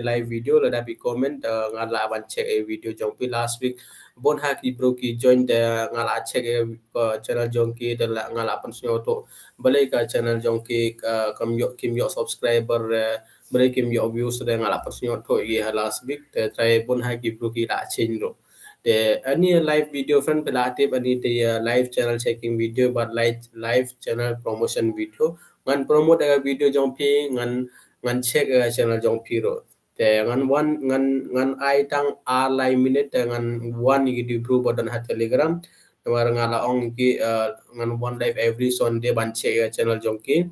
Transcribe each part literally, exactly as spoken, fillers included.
live video, lada phi comment, eh, nga lah ban check ïa video jong phi. Last week bun ha ki bru ki join, te nga lah check ïa, eh, channel jong ki, te lah nga lah pynsngewthuh balei ka channel jong ki, eh, kam ïoh, kim ïoh subscriber, eh, balei kim ïoh views, te nga lah pynsngewthuh ïa ki ha last week. Te trai bun ha ki bru ki lah change ruh. Te ani live video friend, phi lah tip ani te, eh, live channel checking video bad live, live channel promotion video. Ngan promote ïa video jong phi, ngan, ngan check ïa channel jong phi ruh. Te ngan wan, ngan, ngan ai tang ar lai minit, te ngan wan ïa ki bru ba don ha Telegram. Namar nga la ong ki, eh, ngan wan live every Sunday ban check ïa channel jong ki.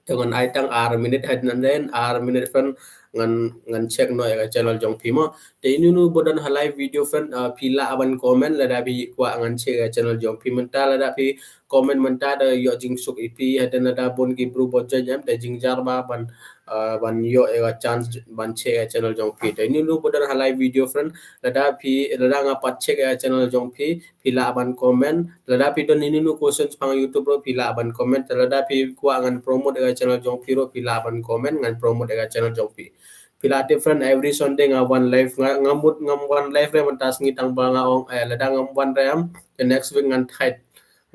Te ngan ai tang ar minit, hadien ar minit friend ngan, ngan check noh ïa ka channel jong phi mo. Te inu inu ba don ha live video friend, eh, phi lah ban comment lada phi kwah ngan check ïa channel jong phi. Mynta lada phi comment mynta da ïoh jingsuk ïa phi, hadien lada bun ki bru ba join em, te jingjar ba ban, eh, ban ïoh ïa ka chance ban check ïa channel jong phi. Te inu inu ba don ha live video friend, lada phi, lada nga pat check ïa channel jong phi, phi lah ban comment. Lada phi don inu inu question shaphang YouTube ruh, phi lah ban comment. Lada phi kwah ngan promote ïa channel jong phi ruh, phi lah ban comment, ngan promote ïa channel jong phi. Phi lah tip friend, every Sunday nga wan live, nga, nga mut ngam wan live re mynta sngi, tang ba nga ong, eh, lada ngam wan re em, the next week ngan thait,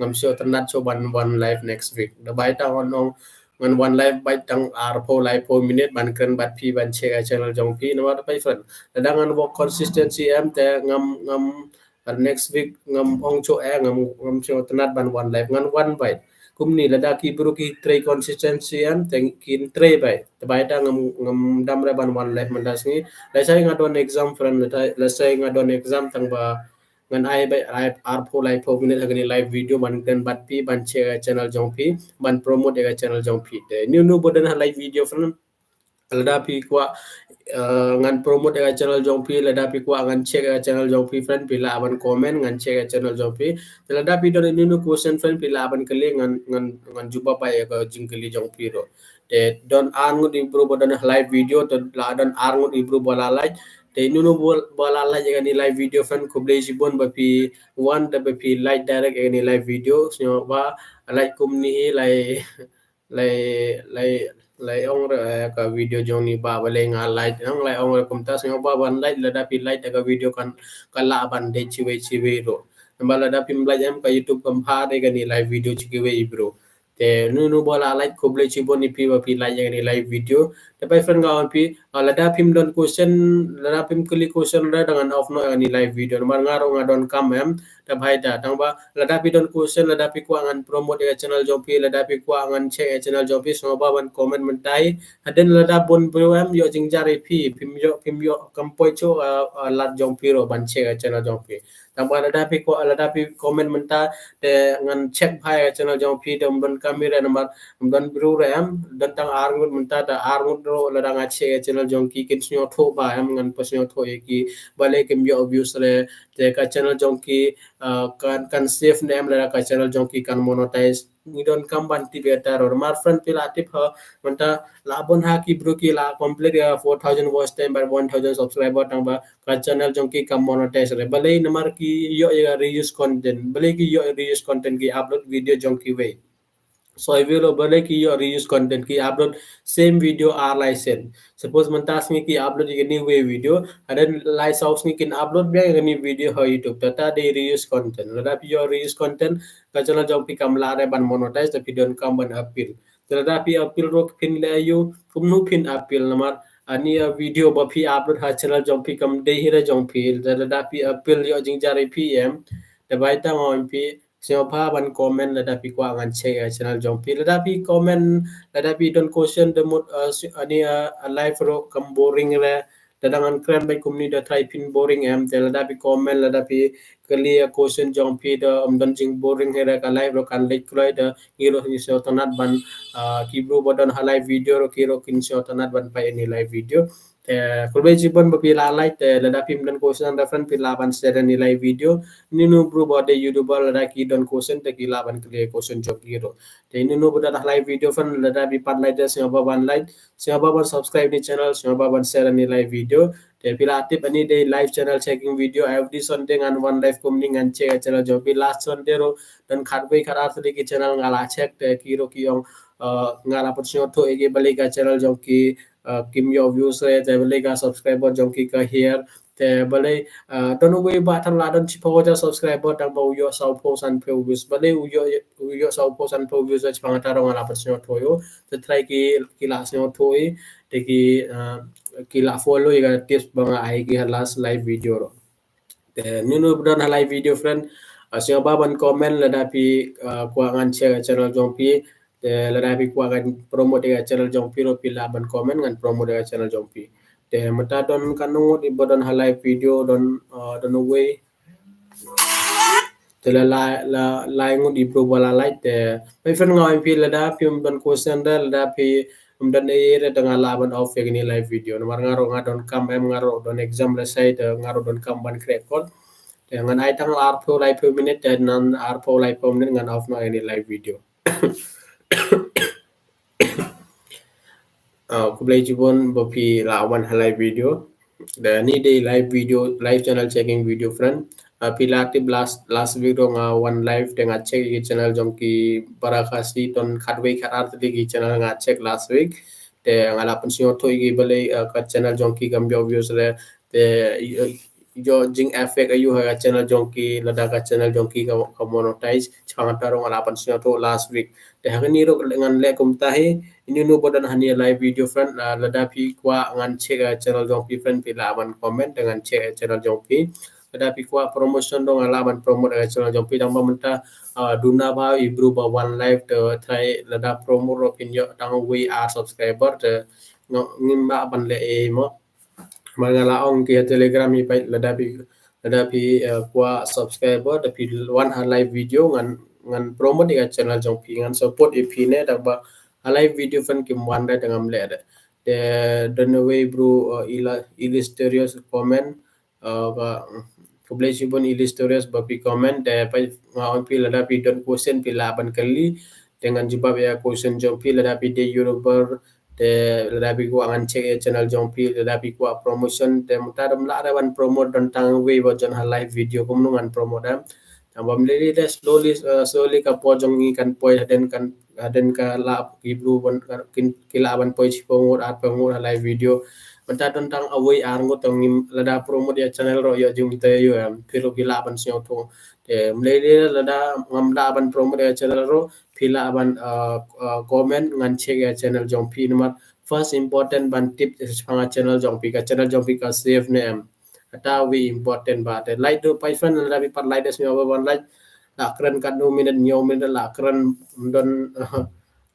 ngam shu tynnat shu ban wan live next week. Da bai tang ong ngan wan live bai tang arphew laiphew minit ban kren bad phi ban check ïa channel jong phi, namar da bai friend, lada ngan work consistency em, te ngam, ngam, next week ngam ong shu, eh, ngam, ngam shu tynnat ban wan live, ngan wan bai. Kumne lada ki bru ki trei consistency em, te kin trei bai. Te bai tang ngam, ngam dam re ban wan live mynta sngi. Lehse nga don exam friend, lehse, lehse nga don exam, tang ba ngan ai bai, ai arphew laiphew minit ha kane live video ban kren bad phi, ban check ïa channel jong phi, ban promote ïa channel jong phi. Te inu inu ba don ha live video friend, lada phi kwah, eh, ngan promote ïa channel jong phi, lada phi kwah ngan check ïa channel jong phi friend, phi lah ban comment, ngan check ïa channel jong phi. Te lada phi don inu inu question friend, phi lah ban kylli, ngan, ngan, ngan jubab ïa ka jingkylli jong phi ruh. Te don ar ngut ki bru ba don ha live video, te la don ar ngut ki bru ba la like. Te inu inu ba, ba la like ïa kane live video friend, khublei shibun ba phi wan, te ba phi like direct ïa kane live video. Sngewbha like kumne hi, lai, lai, lai, lai ong re, eh, ka video jong ni ba, balei nga like, nang lai ong re kumta. Sngewbha ban like, lada phi like da ka video kan, kan lah ban dei chiwei chiwei ruh. Namar lada phim like em, ka YouTube kam pha de kane live video chi kiwei bru. Te inu inu ba la like, khublei shibun ïa phi ba phi like ïa kane live video. Te bai friend nga ong phi, ah, lada phim don question, lada phim kylli question re, da ngan off noh ïa kane live video. Namar nga ruh nga don kam em, te bai da. Tang ba lada phi don question, lada phi kwah ngan promote ïa channel jong phi, lada phi kwah ngan check ïa channel jong phi, sngewbha ban comment mynta hi. Hadien lada bun bru em ïoh jingjar ïa phi, phim ïoh, phim ïoh kam poi shuh, ah, ah, lad jong phi ruh ban check ïa channel jong phi. Tang ba lada phi kwah, lada phi comment mynta, te ngan check bha ïa channel jong phi, te ym don kam hi re namar ym don bru re em, don tang ar ngut mynta, te ar ngut ruh lada nga check ïa channel jong ki kin sngewthuh ba em, ngan pynsngewthuh ïa ki balei kim ïoh views re, te ka channel jong ki, ah, kan, kan safe ne em lada ka channel jong ki kan monetize. Ngi don kam ban tip ïa ta ruh. Namar friend phi la tip ha, mynta la bun ha ki bru ki la complete ïa four thousand watch time bad one thousand subscriber, tang ba ka channel jong ki kam monetize re. Balei? Namar ki ïoh ïa reuse content. Balei ki ïoh reuse content? Ki upload video jong kiwei. So ïa phi ruh balei ki ïoh reuse content, ki upload same video ar lai sien. Suppose mynta sngi ki upload ïa kane wei video, and then lai saw sngi kin upload biang ïa kane video ha YouTube. Te ta dei reuse content. Lada phi ïoh reuse content, ka channel jong phi kam lah re ban monetize, te phi don kam ban appeal. Te lada phi appeal ruh phin leh aïu, kumno phin appeal, namar ani, ah, video ba phi upload ha channel jong phi kam dei hi re jong phi. Te lada phi appeal ïoh jingjar ïa phi em, te bai tang ong phi, sngewbha ban comment lada phi kwah ngan check ïa channel jong phi. Lada phi comment, lada phi don question, te mut, ah, si-, ani, ah, live ruh kam boring re. Te da ngan kren beit kumne, da trai phin boring em. Te lada phi comment, lada phi kylli ïa question jong phi, te ym don jingboring hi re, ka live ruh kan leit kloi, te ngi ruh ngi sngewtynnat ban, ah, ki bru ba don ha live video ruh ki ruh kin sngewtynnat ban peit ïa kane live video. Te khublei shibun ba phi la like, te lada phim don question re friend phi lah ban share ïa kane live video. Inu inu bru ba dei YouTuber lada ki don question te ki lah ban kylli question jong ki ruh. Te inu inu ba don ha live video friend lada phi pat like te sngewbha ban like, sngewbha ban subscribe ïa kane channel, sngewbha ban share ïa kane live video. Te phi la tip ani dei live channel checking video, every Sunday ngan wan live kumne ngan check ïa channel jong phi. Last Sunday ruh don khatwei khatar tylli ki channel nga la check te ki ruh ki ong, uh, nga la pynsngewthuh ïa ki balei ka channel jong ki uh, kim ïoh views re, te balei ka subscriber jong ki ka hiar, te balei, uh, don uwei ba tang la don shiphew hajar subscriber tang ba u ïoh sawphew sanphew views, balei u ïoh, u ïoh sawphew sanphew views re, shaphang kata ruh nga la pynsngewthuh ïa u, te trai ki, ki la sngewthuh ïa, te ki, uh, ki la follow ïa ka tips ba nga ai ki ha last live video ruh. Te nyngkong ba don ha live video friend, uh, sngewbha ban comment lada phi, uh, kwah ngan share channel jong phi, te lada phi kwah ngan promote ïa channel jong phi ruh phi lah ban comment ngan promote ïa channel jong phi. Te mynta don katno ngut ba don ha live video, don, uh, don uwei. Te la, la, la, lai ngut i bru ba la like te. Phi friend nga ong phi lada phi ym don question re, lada phi ym don ei ei re te nga lah ban off ïa kane live video. Namar nga ruh nga donkam em, nga ruh don exam lashai te nga ruh donkam ban crack code. Te ngan ai tang arphew laiphew minit te na arphew laiphew minit ngan off noh ïa kane live video. Uh, khublei shibun ba phi la wan ha live video. Te kane dei live video, live channel checking video friend. Uh, phi la tip last, last week ruh nga wan live te nga check ïa ki channel jong ki para Khasi, don khatwei khatar tylli ki channel nga check last week. Te nga la pynsngewthuh ïa ki balei, uh, ka channel jong ki kam ïoh views re. Te, uh, ïoh jing effect aïu ha ka channel jong ki lada ka channel jong ki ka, ka monetize, shaphang kata ruh nga la pynsngewthuh last week. Te ha kane ruh ngan leh kumta hi, ïa uno ba don ha kane live video friend, ah, lada phi kwah ngan check, ah, channel jong phi friend phi lah ban comment te ngan check, ah, channel jong phi. Lada phi kwah promotion ruh nga lah ban promote, ah, channel jong phi, tang ba mynta, ah, duna ba i bru ba wan live te trai lada promote ruh phin ïoh tang uwei ar subscriber te ngim lah ban leh ei mo. Namar nga la ong ki ha Telegram hi peit lada phi, lada phi, eh, kwah subscriber, da phi wan ha live video ngan, ngan promote ïa ka channel jong phi, ngan support ïa phi ne, tang ba ha live video friend kim wan re te ngam leh re. Te don uwei bru, eh, ila-, illustrious comment, eh, ka, khublei shibun illustrious ba phi comment, te peit nga ong phi lada phi don question phi lah ban kylli, te ngan jubab ïa question jong phi, lada phi dei YouTuber, te lada phi kwah ngan check ïa channel jong phi, lada phi kwah promotion, te mynta dang lah re ban promote, don tang uwei ba jon ha live video kumno ngan promote em. Tang ba ym lei lei de slowly, eh, slowly ka por jong ngi kan poi hadien kan, hadien ka lah ki bru ban, kin, ki lah ban poi shiphew ngut, arphew ngut ha live video. Mynta don tang uwei ar ngut tang ngim lada promote ïa channel ruh ïoh jingmyntoi aïu em. Phi ruh phi lah ban sngewthuh. Te ym lei lei lada ngam lah ban promote ïa channel ruh phi lah ban, uh, uh, comment ngan check ïa channel jong phi namar first important ban tip shaphang channel jong phi, ka channel jong phi ka safe ne em. Kata uwei important ba te like ruh phi friend lada phi pat like de sngewbha ban like, la kren katno minit, hynñiew minit la kren, don, uh,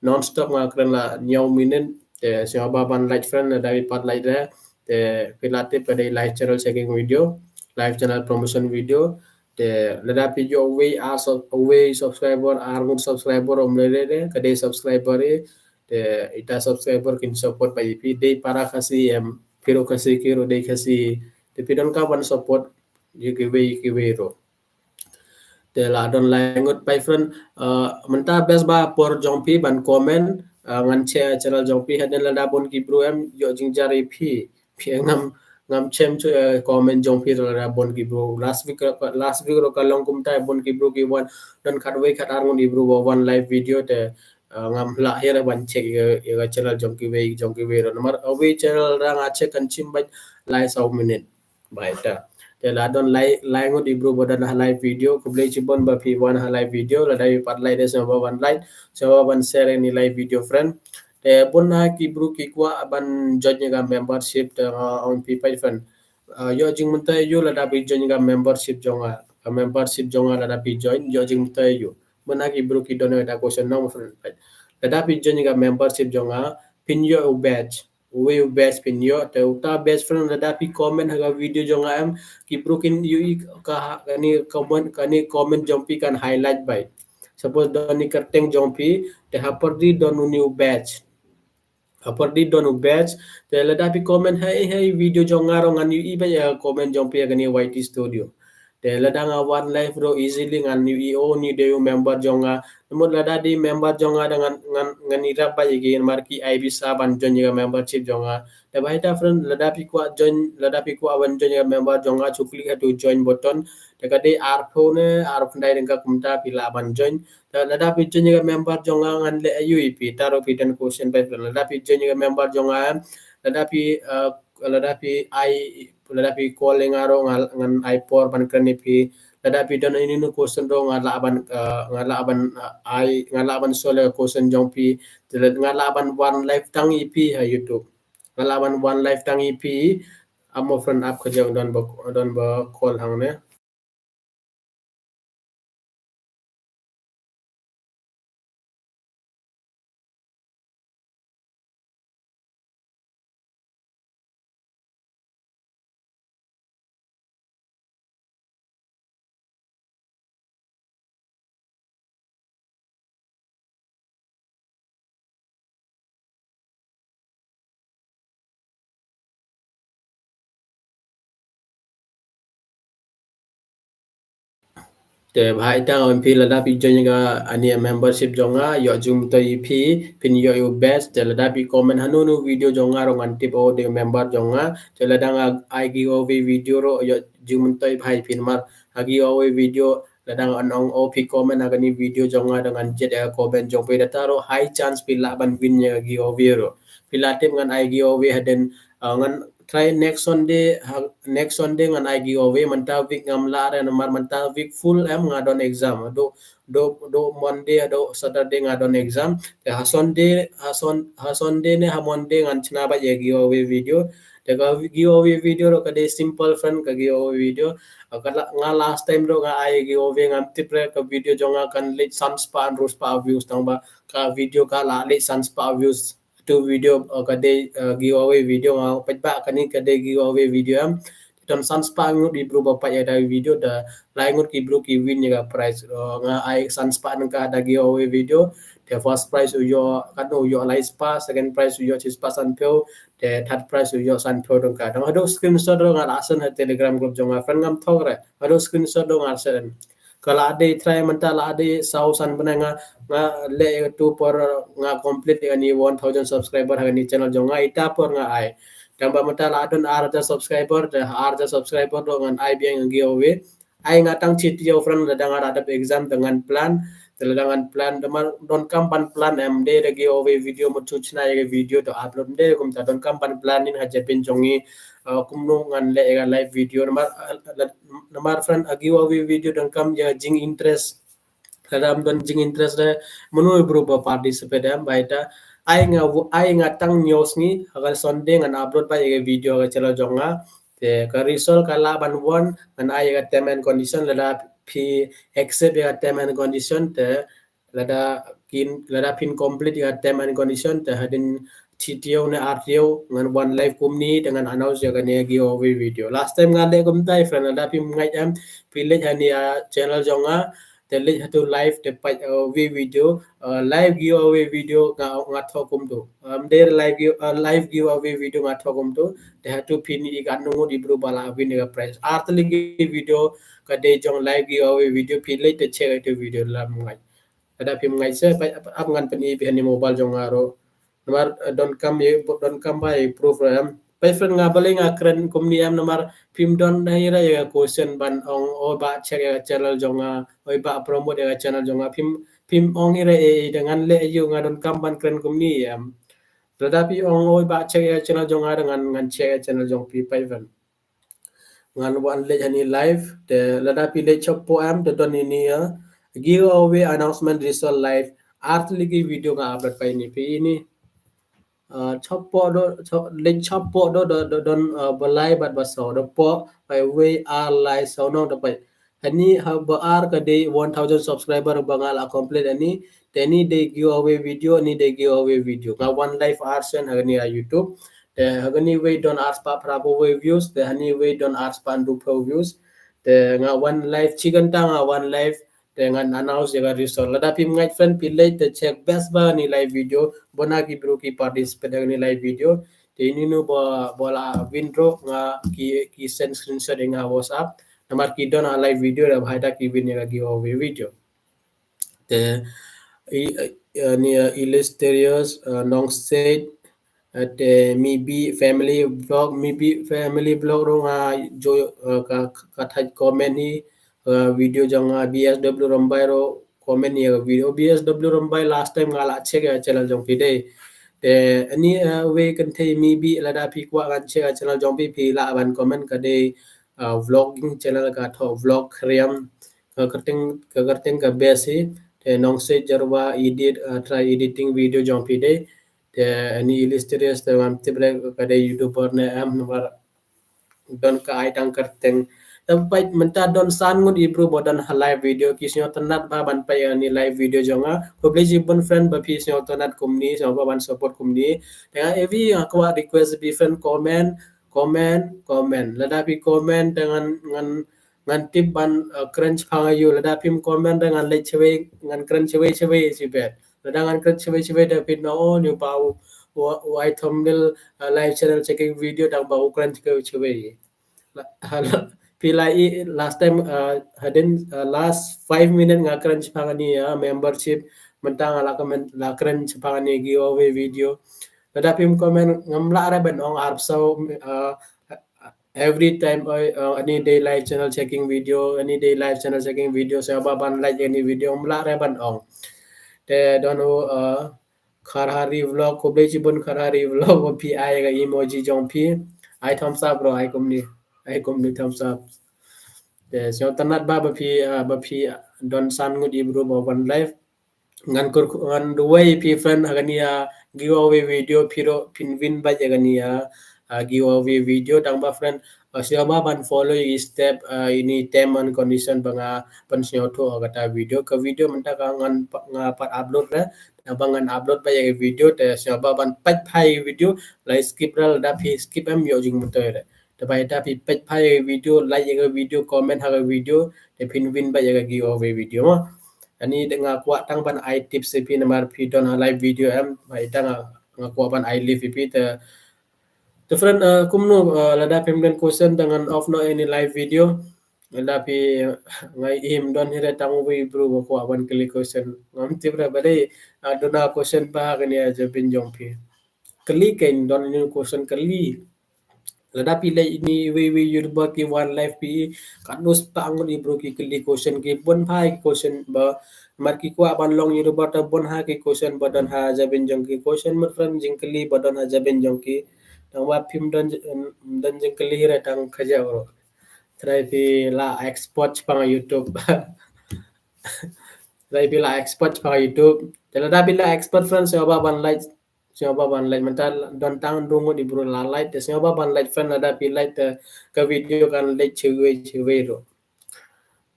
non stop nga kren la hynñiew minit. Te sngewbha ban like friend lada phi pat like de. Te phi la tip ka dei live channel checking video, live channel promotion video. Te lada phi ïoh uwei ar sub-, uwei subscriber, ar ngut subscriber ym lei lei de, ka dei subscriber hi. Te ita subscriber kin support ba ïa phi, dei para Khasi em, phi ruh Khasi ki ruh dei Khasi. Te phi donkam ban support ïa kiwei kiwei ruh. Te la don lai ngut phi friend, uh, mynta best ba por jong phi ban comment, uh, ngan check channel jong phi, hadien lada bun ki bru em ïoh jingjar ïa phi. Phi ngam, ngam shem shuh, eh, comment jong phi ruh lada bun ki bru. Last week, eh, last week ruh ka long kumta, bun ki bru ki wan, don khatwei khatar ngut ki bru ba wan live video te, eh, ngam lah hi re ban check ïa, ïa ka channel jong kiwei, jong kiwei ruh. Namar uwei channel ruh nga check kan shim beit lai saw minit. Ba ita. Te la don lai, lai ngut ki bru ba don ha live video, khublei shibun ba phi wan ha live video, lada phi pat like de sngewbha ban like, sngewbha ban share ïa kane live video friend. Te bun na ki bru ki kwah ban join ïa ka membership te nga ong phi phi friend. Uh, ïoh jingmyntoi aïu lada phi join ïa ka membership jong nga. Ka membership jong nga lada phi join, ïoh jingmyntoi aïu. Bun na ki bru ki don ïa ka question nong friend. Lada phi join ïa ka membership jong nga, phin ïoh u badge. Uwei u badge phin ïoh, te uta badge friend lada phi comment ha ka video jong nga em, ki bru kin ïohi ka ha-, kane comment, kane comment jong phi kan highlight beit. Suppose don ïa ka kyrteng jong phi, te ha pyrdi don une u badge. Ha pyrdi don u badge, te lada phi comment ha ei ha ei video jong nga ruh ngan ïohi beit ïa comment jong phi ha kane Y T Studio. Te lada nga wan live ruh easily ngan ïohi, oh, une dei u member jong nga. Namar lada dei member jong nga da ngan, ngan, ngan ïarap beit ïa ki namar ki ai pisa ban join ïa ka membership jong nga. Te ba ita friend lada phi kwah join, lada phi kwah ban join ïa ka member jong nga, shu click ha tu join button. Te ka dei arphew ne arphew khyndai tyngka kumta phi lah ban join. Te lada phi join ïa ka member jong nga ngan leh aïu ïa phi, ita ruh phi don question phi friend. Lada phi join ïa ka member jong nga, Lada phi, uh, lada phi ai, lada phi call ïa nga ruh nga, ngan ai por ban kren ïa phi. Lada phi don ïa ine i question ruh nga lah ban, uh, nga lah ban, uh, ai, nga lah ban solve ïa ka question jong phi. Te nga lah ban wan live tang ïa phi ha YouTube. Nga lah ban wan live tang ïa phi. Amo friend ap ka jong don ba, don ba call hangne. Te bha ita nga wan phi lada phi join ka ani membership jong nga, ïoh jingmyntoi ïa phi, phin ïoh ïa u badge, te lada phi comment hano hano video jong nga ruh ngan tip o dei member jong nga, te lada nga ai giveaway video ruh ïoh jingmyntoi bha ïa phi namar ha giveaway video lada nga ong o phi comment ha kani video jong nga da ngan jied ïa ka comment jong phi, da ta ruh high chance phi lah ban win ïa ka giveaway ruh. Phi lah tip ngan ai giveaway hadien, uh, ngan try next Sunday, ha, next Sunday ngan ai giveaway, mynta week ngam lah re namar mynta week full em nga don exam. Haduh, haduh, haduh Monday, haduh Saturday nga don exam. Te ha Sunday, ha Sun-, ha Sunday ne ha Monday ngan shna beit ïa ka giveaway video. Te ka giveaway video ruh ka dei simple friend ka giveaway video. Ka la-, nga last time ruh nga ai giveaway ngam tip re ka video jong nga kan leit san spah hynriew spah views tang ba ka video ka la leit san spah views. Tu video, uh, ka dei, uh, giveaway video nga peit ba kani ka dei giveaway video em. Don san spah ngut i bru ba peit ïa da video da lai ngut ki bru ki win ïa ka prize. Uh, nga ai san spah nangka da giveaway video. Te first prize u ïoh katno u ïoh lai spah, second prize u ïoh shi spah sanphew, te third prize u ïoh sanphew tyngka. Dang haduh screenshot ruh nga la send ha Telegram group jong nga friend ngam thok re. Haduh screenshot ruh nga send. Ka la dei try mynta la dei saw san bnai nga, nga leh ïa tu por nga complete ïa ni one thousand subscriber ha ni channel jong nga ita por nga ai. Tang ba mynta la don ar hajar subscriber, te ar hajar subscriber ruh ngan ai biang giveaway. Ai nga tang shi taïew friend lada nga la dep exam te ngan plan, te lada ngan plan, te mar donkam ban plan em dei da giveaway video mut shu shna ïa video to upload em dei kumta donkam ban plan in ha jabin jong ngi, uh, kumno ngan leh ïa live video namar, uh, namar friend ha giveaway video donkam ïa jing interest. Lada ym don jing interest de mano i bru ba participate em ba ita. Ai nga, ai nga tang hynñiew sngi ha ka Sunday ngan upload beit ïa video ha ka channel jong nga. Te ka result ka lah ban won ngan ai ïa ka term and condition lada phi accept ïa ka term and condition te lada kin, lada phin complete ïa ka term and condition te hadien shi taïew ne ar taïew ngan wan live kumne te ngan announce ïa kane giveaway video. Last time nga leh kumta friend lada phim ngeit em phi leit ha ni, uh, channel jong nga te leit ha tu live te peit, uh, video, uh, live giveaway video nga, nga thoh kumtu. Um, dei live give, uh, live giveaway video nga thoh kumtu. Te ha tu phin i katno ngut i bru ba la win ïa ka prize. Ar tylli ki video ka dei jong live giveaway video phi leit te check ïa tu video lada phim ngeit. Lada phim ngeit se peit ap, ap ngan pyni phi ha ni mobile jong nga ruh. Namar, eh, donkam ïa, donkam ba ïa proof ruh em. Peit friend nga balei nga kren kumne em namar phim don ïa ra ïa ka question ban ong o ba check ïa ka channel jong nga, o ba promote ïa ka channel jong nga. Phim, phim ong ïa ra eh, eh, da ngan leh ïa u nga donkam ban kren kumne em. Lada phi ong o ba check ïa ka channel jong nga da ngan, ngan check ïa ka channel jong phi peit friend. Ngan wan leit ha ni live te lada phi leit shapoh em te don ini ïa giveaway announcement result live. Ar tylli ki video nga upload peit ini phi ini. Uh, shapoh do, sha-, leit shapoh do, do, do, don, uh, ba lai bad ba saw do poh peit wei ar lai saw nong do peit. Hani ha ba ar ka dei one thousand subscriber ba nga la complete ani. Te ni dei giveaway video, ni dei giveaway video. Nga wan live ar sien ha ni ha YouTube. Te ha ni wei don ar spah phra phew wei views, te hani wei don ar spah hynriew phew views. Te nga wan live chi kynta nga wan live. Te ngan announce ïa ka result. Lada phim ngeit friend phi leit te check best ba ni live video. Bona ki bru ki participate ha ni live video. Te ini nu ba, ba la win ruh nga ki, ki send screenshot ïa nga WhatsApp. Namar ki don ha live video da bha da ki win ïa ka giveaway video. Te i, eh, ni, eh, illustrious, eh, Nongset, eh, te Mibi family vlog, Mibi family vlog ruh nga jo, eh, ka, ka thait comment hi, eh, video jong nga B S W Rombai ruh comment ïa ka video. B S W Rombai last time nga la check ïa channel jong phi dei. Te ani, uh, wei kynthei maybe lada phi kwah ngan check ha channel jong phi, phi lah ban comment, ka dei, uh, vlogging channel, ka thoh vlog khriam, ka kyrteng, ka kyrteng ka best hi. Te Nongsit Jyrwa edit, uh, try editing video jong phi dei. Te ani illustrious te ngam tip re ka dei YouTuber ne em, namar don ka ai tang kyrteng. Te peit mynta don san ngut i bru ba don ha live video, ki sngewtynnat bha ban peit ani live video jong nga. Khublei shibun friend ba phi sngewtynnat kumne, sngewbha ban support kumne. Te nga evi nga kwah request phi friend comment, comment, comment. Lada phi comment te ngan, ngan, ngan tip ban, uh, kren shaphang aïu. Lada phim comment te ngan leit shawei, ngan kren shawei shawei shibet. Lada ngan kren shawei shawei te phin ong, oh, ni ba u, u, u ai thumbnail, uh, live channel checking video tang ba u kren shawei shawei. La, la, phi la i last time, uh, hadien, uh, last five minute nga kren shaphang ani, uh, membership, mynta nga la kmen, la kren shaphang ani giveaway video. Lada phim comment ngam lah re ban ong arphew saw, uh, every time, uh, uh, ani dei live channel checking video, ani dei live channel checking video, sngewbha ban like ani video, ngam lah re ban ong. Te don u, uh, Kharhari Vlog, khublei shibun Kharhari Vlog, ba phi ai ka emoji jong phi. Ai thumbs up bro, ai kumne, ai kumne thumbs up. Te sngewtynnat bha ba phi, uh, ba phi don san ngut i bru ba wan live. Ngan kur, ngan duwai phi friend ha kani, uh, giveaway video, phi ruh phin win bad ïa kani, uh, uh, giveaway video. Tang ba friend, uh, sngewbha ban follow i step, uh, ini term and condition ba nga pynsngewthuh ha kata video. Ka video mynta ka ngan pa, nga pat upload re, tang ba ngan upload bad ïa video, te sngewbha ban peit bha ïa video, la skip re, lada phi skip em ïoh jingmyntoi re. Te ba ita phi peit bha ïa video, like ïa video, comment ha ka video, te phin win bad ïa ka giveaway video mo. Ani de nga kwah tang ban ai tips ïa phi namar phi don ha live video em, ba ita nga, nga kwah ban ai live ïa phi te. Te friend, uh, kumno, uh, lada phim don question te ngan off noh ïa ini live video. Lada phi, uh, nga im don hi re tang uwei bru ba kwah ban kylli question. Ngam tip re balei, uh, don ha question ba ha kane ha jabin jong phi. Kylli kein don ini question kylli. Lada phi leit ini wei wei YouTuber ki wan live phi, katno spah ngut i bru ki kylli question, ki bun bha ki question ba, mar ki kwah ban long YouTuber te bun ha ki question ba don ha jabin jong ki, question mut friend jingkylli ba don ha jabin jong ki. Tang ba phim don, don jingkylli re tang khaja bro. Trai phi la export shaphang YouTube. Trai phi la export shaphang YouTube. Te lada phi la export friend sngewbha ban like, sngewbha ban like, mynta don tang hynriew ngut i bru la like, te sngewbha ban like friend, lada phi like te ka video kan leit shawei shawei ruh.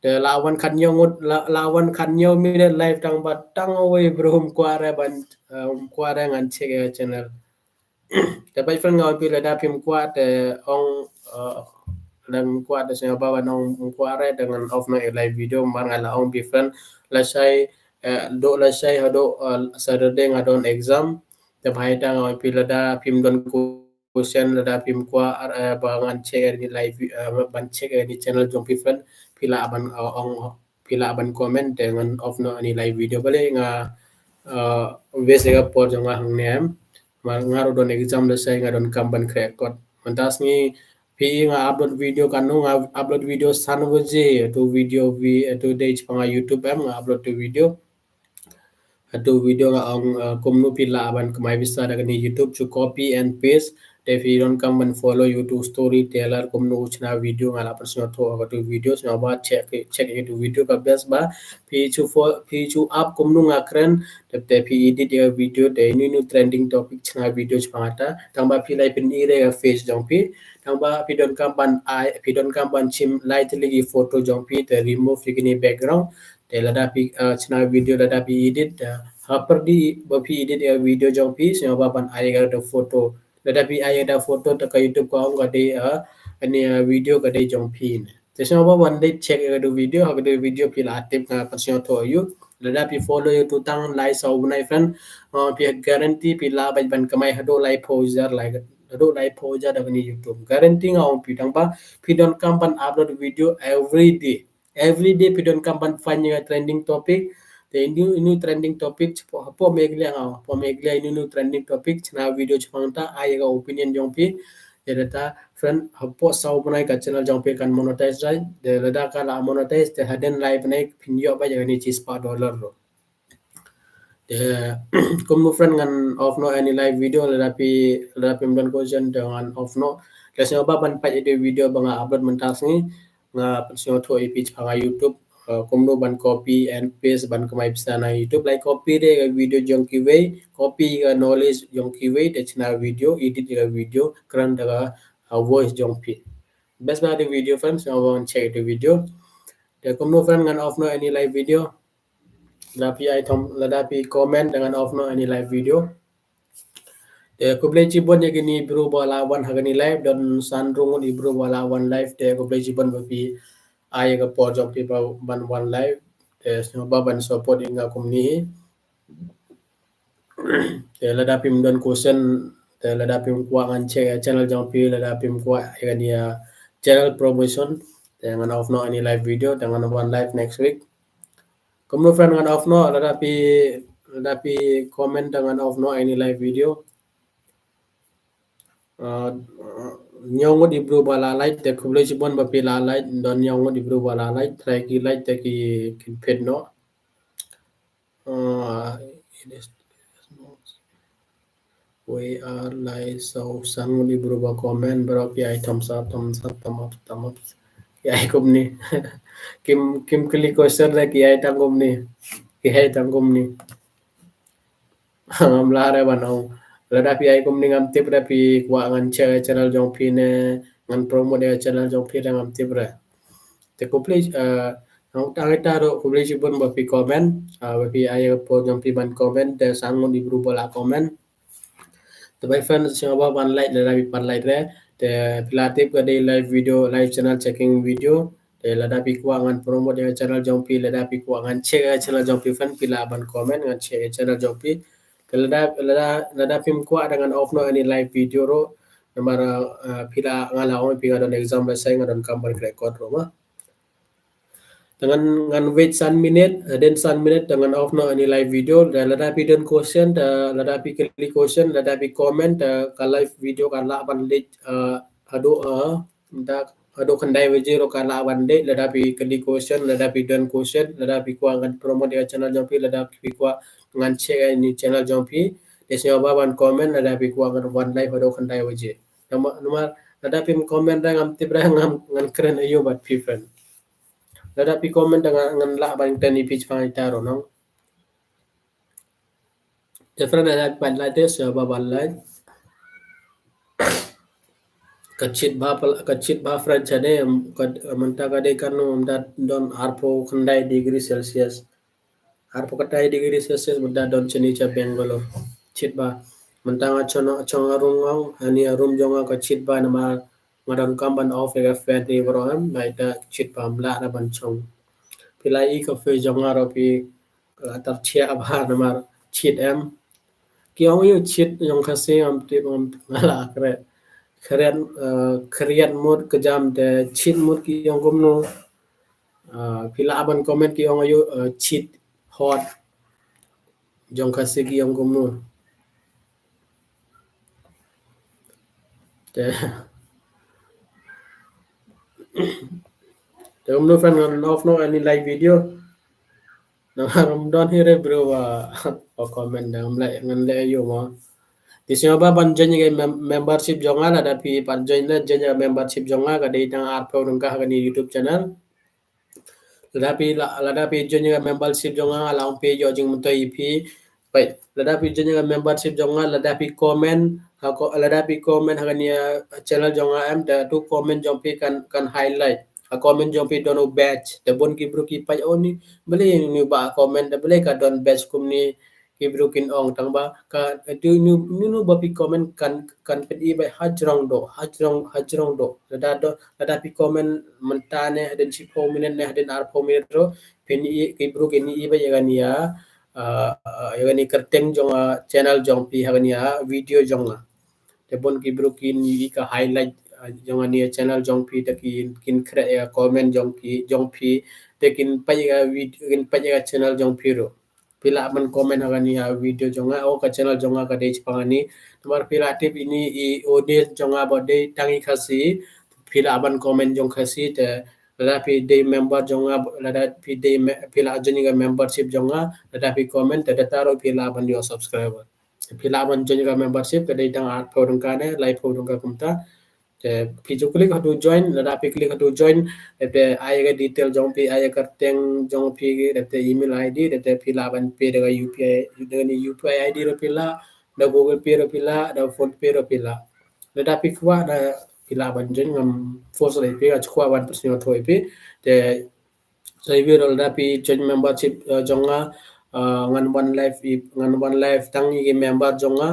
Te la wan khathynñiew ngut, la, la wan khathynñiew minute live tang ba tang uwei bru um kwah re ban, uh, um kwah re ngan check ïa channel. Te peit friend nga ong phi lada phim kwah te ong, uh, lada phim kwah te sngewbha ban ong um kwah re te ngan off noh ïa live video, mar nga la ong phi friend lashai, uh, duh lashai haduh, uh, Saturday nga don exam. Te ba ita nga ong phi lada phim don question, lada phim kwah, uh, ba ngan check ïa ini live, uh, ban check ïa ini channel jong phi friend, phi lah ban, uh, ong phi lah ban comment te ngan off noh ini live video, balei nga, uh, waste ïa ka por jong nga hangne em. Mar nga ruh don exam lashai, nga donkam ban khreh kot. Mynta sngi phi nga upload video katno, nga upload video san baje, tu video vi, tu dei shaphang YouTube em nga upload tu video. Atu video nga ong, uh, kumno phi lah ban kamai pisa da kani YouTube, to copy and paste. Te phi donkam ban follow YouTube storyteller, kumno u chna video nga la pynsngewthuh ha katu video, sngewbha check, check ïa katu video ka best ba. Phi chu fo, phi chu up kumno nga kren, te, te phi edit ïa video, te inu inu trending topic chna video shaphang kata. Tang ba phi lah pyn-i re ïa face jong phi. Tang ba phi donkam ban ai, phi donkam ban shim lai tylli ki photo jong phi, te remove ïa kini background. Te lada phi, uh, chna video, lada phi edit, uh, ha pyrdi ba phi edit ïa video jong phi, sngewbha ban ai ïa ka photo. Lada phi ai ïa ka photo te ka YouTube ka ong ka dei, uh, ani, uh, video ka dei jong phi ne. Te sngewbha ban dei check ïa ka video, ha ka video phi la tip nga pynsngewthuh ïa u. Lada phi follow ïa utu tang lai saw bnai friend, uh, phi guarantee phi lah ban, ban kamai haduh laiphew hajar, lai, haduh laiphew hajar da kani YouTube. Guarantee nga ong phi, tang ba phi donkam ban upload video every day. Every day phi donkam ban find ïa ka trending topic. Te inu inu trending topic hapoh, hapoh Meghalaya nga, hapoh Meghalaya inu inu trending topic chna video shaphang ta, ai ïa ka opinion jong phi. Te data friend hapoh saw bnai ka channel jong phi kan monetize, right? Te lada ka la monetize te hadien lai bnai phin ïoh ba ïa kani chispah dollar ruh. Te kumno friend, ngan off noh ïa ine i live video, lada phi, lada phim don question te ngan off noh. Te sngewbha ban peit ïa i video ba nga upload mynta ka sngi. Nga pynsngewthuh ïa phi shaphang ïa YouTube, uh, kumno ban copy and paste ban kamai pisa na YouTube. Lada copy ïa ka video jong kiwei, copy ïa ka knowledge jong kiwei, te shna video, edit ïa ka video, kren da ka, uh, voice jong phi. Best ba ïa i video friend, sngewbha ban check ïa i video. Te kumno friend, ngan off noh ïa ine i live video. Lada phi ai thumb, lada phi comment te ngan off noh ïa ine i live video. Te khublei shibun ïa kine ki bru ba la wan ha kane ka live, don san rung ngut ki bru ba la wan live, te khublei shibun ba phi ai ïa ka por jong phi ba ban wan live. Te sngewbha ban support ïa nga kumne. Te lada phim don question, te lada phim kwah ngan check ïa channel jong phi, lada phim kwah ïa kane ka channel promotion, te ngan off noh ïa ine i live video, te ngan wan live next week. Kumno friend, ngan off noh, lada phi, lada phi comment te ngan off noh ïa ine i live video. Uh, hynñiew ngut ki bru ba la like, te khublei shibun ba phi la like, don hynñiew ngut ki bru ba la like, trai ki like te ki, kin peit noh. Uh, it is, we are live, so san ngut ki bru ba comment, baroh ki ai thumbs up, thumbs up, thumbs up, thumbs up. Ki ai kumne. Kim, kim kylli question re, ki ai tang kumne. Ki ai tang kumne. Ngam lah re ban ong. Lada phi ai kumne ngam tip re phi kwah ngan check ïa channel jong phi ne ngan promote ïa channel jong phi re, ngam tip re. Te khublei, uh, tang ita ruh khublei shibun ba phi comment, uh, ba phi ai ïa ka por jong phi ban comment, te san ngut ki bru ba la comment. Te bye friend, sngewbha ban like lada phi pat like re. Te phi la tip ka dei live video, live channel checking video. Te lada phi kwah ngan promote ïa channel jong phi, lada phi kwah ngan check ïa channel jong phi friend, phi lah ban comment, ngan check ïa channel jong phi. Te lada, lada, lada phim kwah te ngan off noh ïa ine i live video ruh. Namar, uh, phi lah, nga la ong phi nga don exam lehse nga donkam ban record ruh ma. Te ngan, ngan wait san minit, hadien san minit te ngan off noh ïa ine i live video. Te lada phi don question, te lada phi kylli question, lada phi comment, te ka live video ka lah ban leit, uh, haduh, uh, da, haduh khyndai baje ruh ka lah ban leit, lada phi kylli question, lada phi don question, lada phi kwah ngan promote ïa channel jong phi, lada phi kwah ngan check ïa ine i channel jong phi. Te sngewbha ban comment, lada phi kwah ngan wan live haduh khyndai baje. Namar, namar lada phim comment re ngam tip re ngan, ngan kren aïu bad phi friend. Lada phi comment te ngan, ngan lah ban kren ïa phi shaphang ita ruh nong. Te friend, lada phi pat like te sngewbha ban like. Ka shit bha pal-, ka shit bha friend shane, ka, mynta ka dei kano, mynta don arphew khyndai degree Celsius. Arphew khyndai degree Celsius mynta don shane sha Bangalore. Shit bha. Mynta nga shong, shong ha room nga, ha ine i room jong nga ka shit bha namar nga donkam ban off ïa ka fan te baroh em, nga ita shit bha, ym lah re ban shong. Phi la i ka face jong nga ruh phi, ka la tar thiah bha namar shit em. Ki ong aïu shit jong Khasi, ngam tip, ngam, nga la kren. Khriat, uh, khriat mut kjam te shit mut ki ong kumno. Uh, phi lah ban comment ki ong aïu, uh, shit hot jong Khasi ki ong kumno. Te, te kumno friend, ngan off noh ïa ine i live video. Nang harum don hi re bro wa, wa comment dang mlai ngan leh aïu mo. Te sngewbha ban join ïa ka mem-, membership jong nga, lada phi pat join, leh join ïa ka membership jong nga, ka dei tang arphew tyngka ha kane YouTube channel. Lada phi la, lada phi join ïa ka membership jong nga, nga la ong phi ïoh jingmyntoi ïa phi. Peit, lada phi join ïa ka membership jong nga, lada phi comment, ha ko-, lada phi comment ha kane ka channel jong nga em, te tu comment jong phi kan, kan highlight. Ha comment jong phi don u badge. Te bun ki bru ki peit, oh ni, balei ni ba comment, te balei ka don badge kumne, ki bru kin ong, tang ba ka, tu nu, nu, nu ba phi comment kan, kan pyni bha hajrong doh, hajrong, hajrong doh. Lada doh, lada phi comment mynta ne hadien shiphew minit ne hadien arphew minit ruh, phin i, ki bru kin i bha ïa kane ka, uh, uh, ïa kane ka kyrteng jong, uh, channel jong phi ha kane ka video jong nga. Te bun ki bru kin i ka highlight, uh, jong kane ka channel jong phi, te kin, kin khreh ïa comment jong ki, jong phi, te kin peit ïa ka vid-, kin peit ïa ka channel jong phi ruh. Phi lah ban comment ha kane ka video jong nga, oh ka channel jong nga ka dei shaphang kane. Namar phi lah tip ine i audience jong nga ba dei tang i Khasi, phi lah ban comment jong Khasi, te Lada phi dei member jong nga, lada phi dei me-, phi la join ka membership jong nga, lada phi comment, te da taru phi lah ban ïoh subscriber. Phi lah ban join ka membership, ka dei tang arphew tyngka ne laiphew tyngka kumta. Te phi ju click haduh join, lada phi click haduh join, te ai ka detail jong phi, ai ka kyrteng jong phi, te email I D, te phi lah ban pay da ka U P I, da ka U P I I D ruh phi lah, da Google Pay ruh phi lah, da PhonePe ruh phi lah. Lada phi kwah da phi lah ban join, ngam force ïa phi, nga kwah ban pynsngew ïa phi. Te sa ïa phi ruh lada phi join membership, eh, jong nga, eh, ngan wan live, ngan wan live tang ïa ki member jong nga.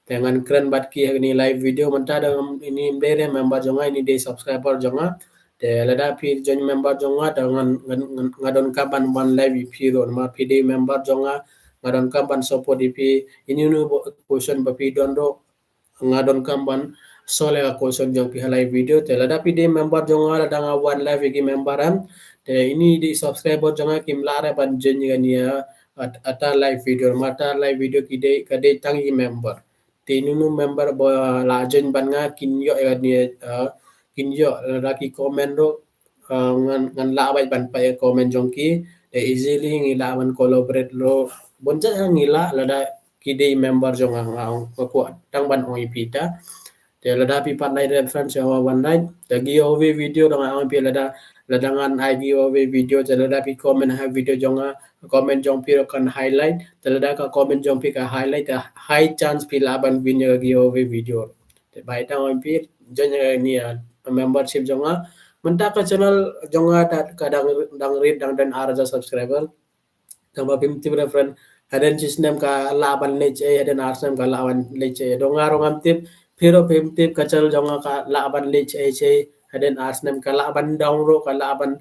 Te ngan kren bad ki ha kine live video mynta da ini ym dei re member jong nga, ini dei subscriber jong nga. Te lada phi join member jong nga, te ngan, ngan, ngan, nga donkam ban wan live ïa phi ruh, namar phi dei member jong nga, nga donkam ban support ïa phi. Ine ine u question ba phi don ruh, nga donkam ban solve ïa ka question jong phi ha live video. Te lada phi dei member jong nga, lada nga wan live ïa ki member em, te ini dei subscriber jong nga kim lah re ban join ïa kane ïa, at-, ata live video, namar ata live video ki dei, ka dei tang ïa ki member. Te ine ine u member ba la join bad nga kin ïoh ïa kane, eh, kin ïoh, lada ki comment ruh, eh, ngan, ngan lah bad ban peit ïa comment jong ki. Te easily ngi lah ban collaborate ruh. Bun jait ngi lah, lada ki dei member jong nga, nga ong, nga kwah tang ban ong ïa phi ta. Te lada phi pat like re friend, sngewbha wan like. Te giveaway video da nga ong ïa phi, lada, lada ngan ai giveaway video, te lada phi comment ha video jong nga, comment jong phi ruh kan highlight. Te lada ka comment jong phi ka highlight, te high chance phi lah ban win ïa ka giveaway video. Te bye, tang ong ïa phi, join ïa kane ïa membership jong nga. Mynta ka channel jong nga ta ka dang, dang rit, dang don ar hajar subscriber. Tang ba phim tip re friend, hadien shi snem ka lah ban leit shaei, hadien ar snem ka lah ban leit shaei. Dang nga ruh ngam tip, phi ruh phim tip, ka channel jong nga ka lah ban leit shaei shaei, hadien ar snem ka lah ban down ruh, ka lah ban,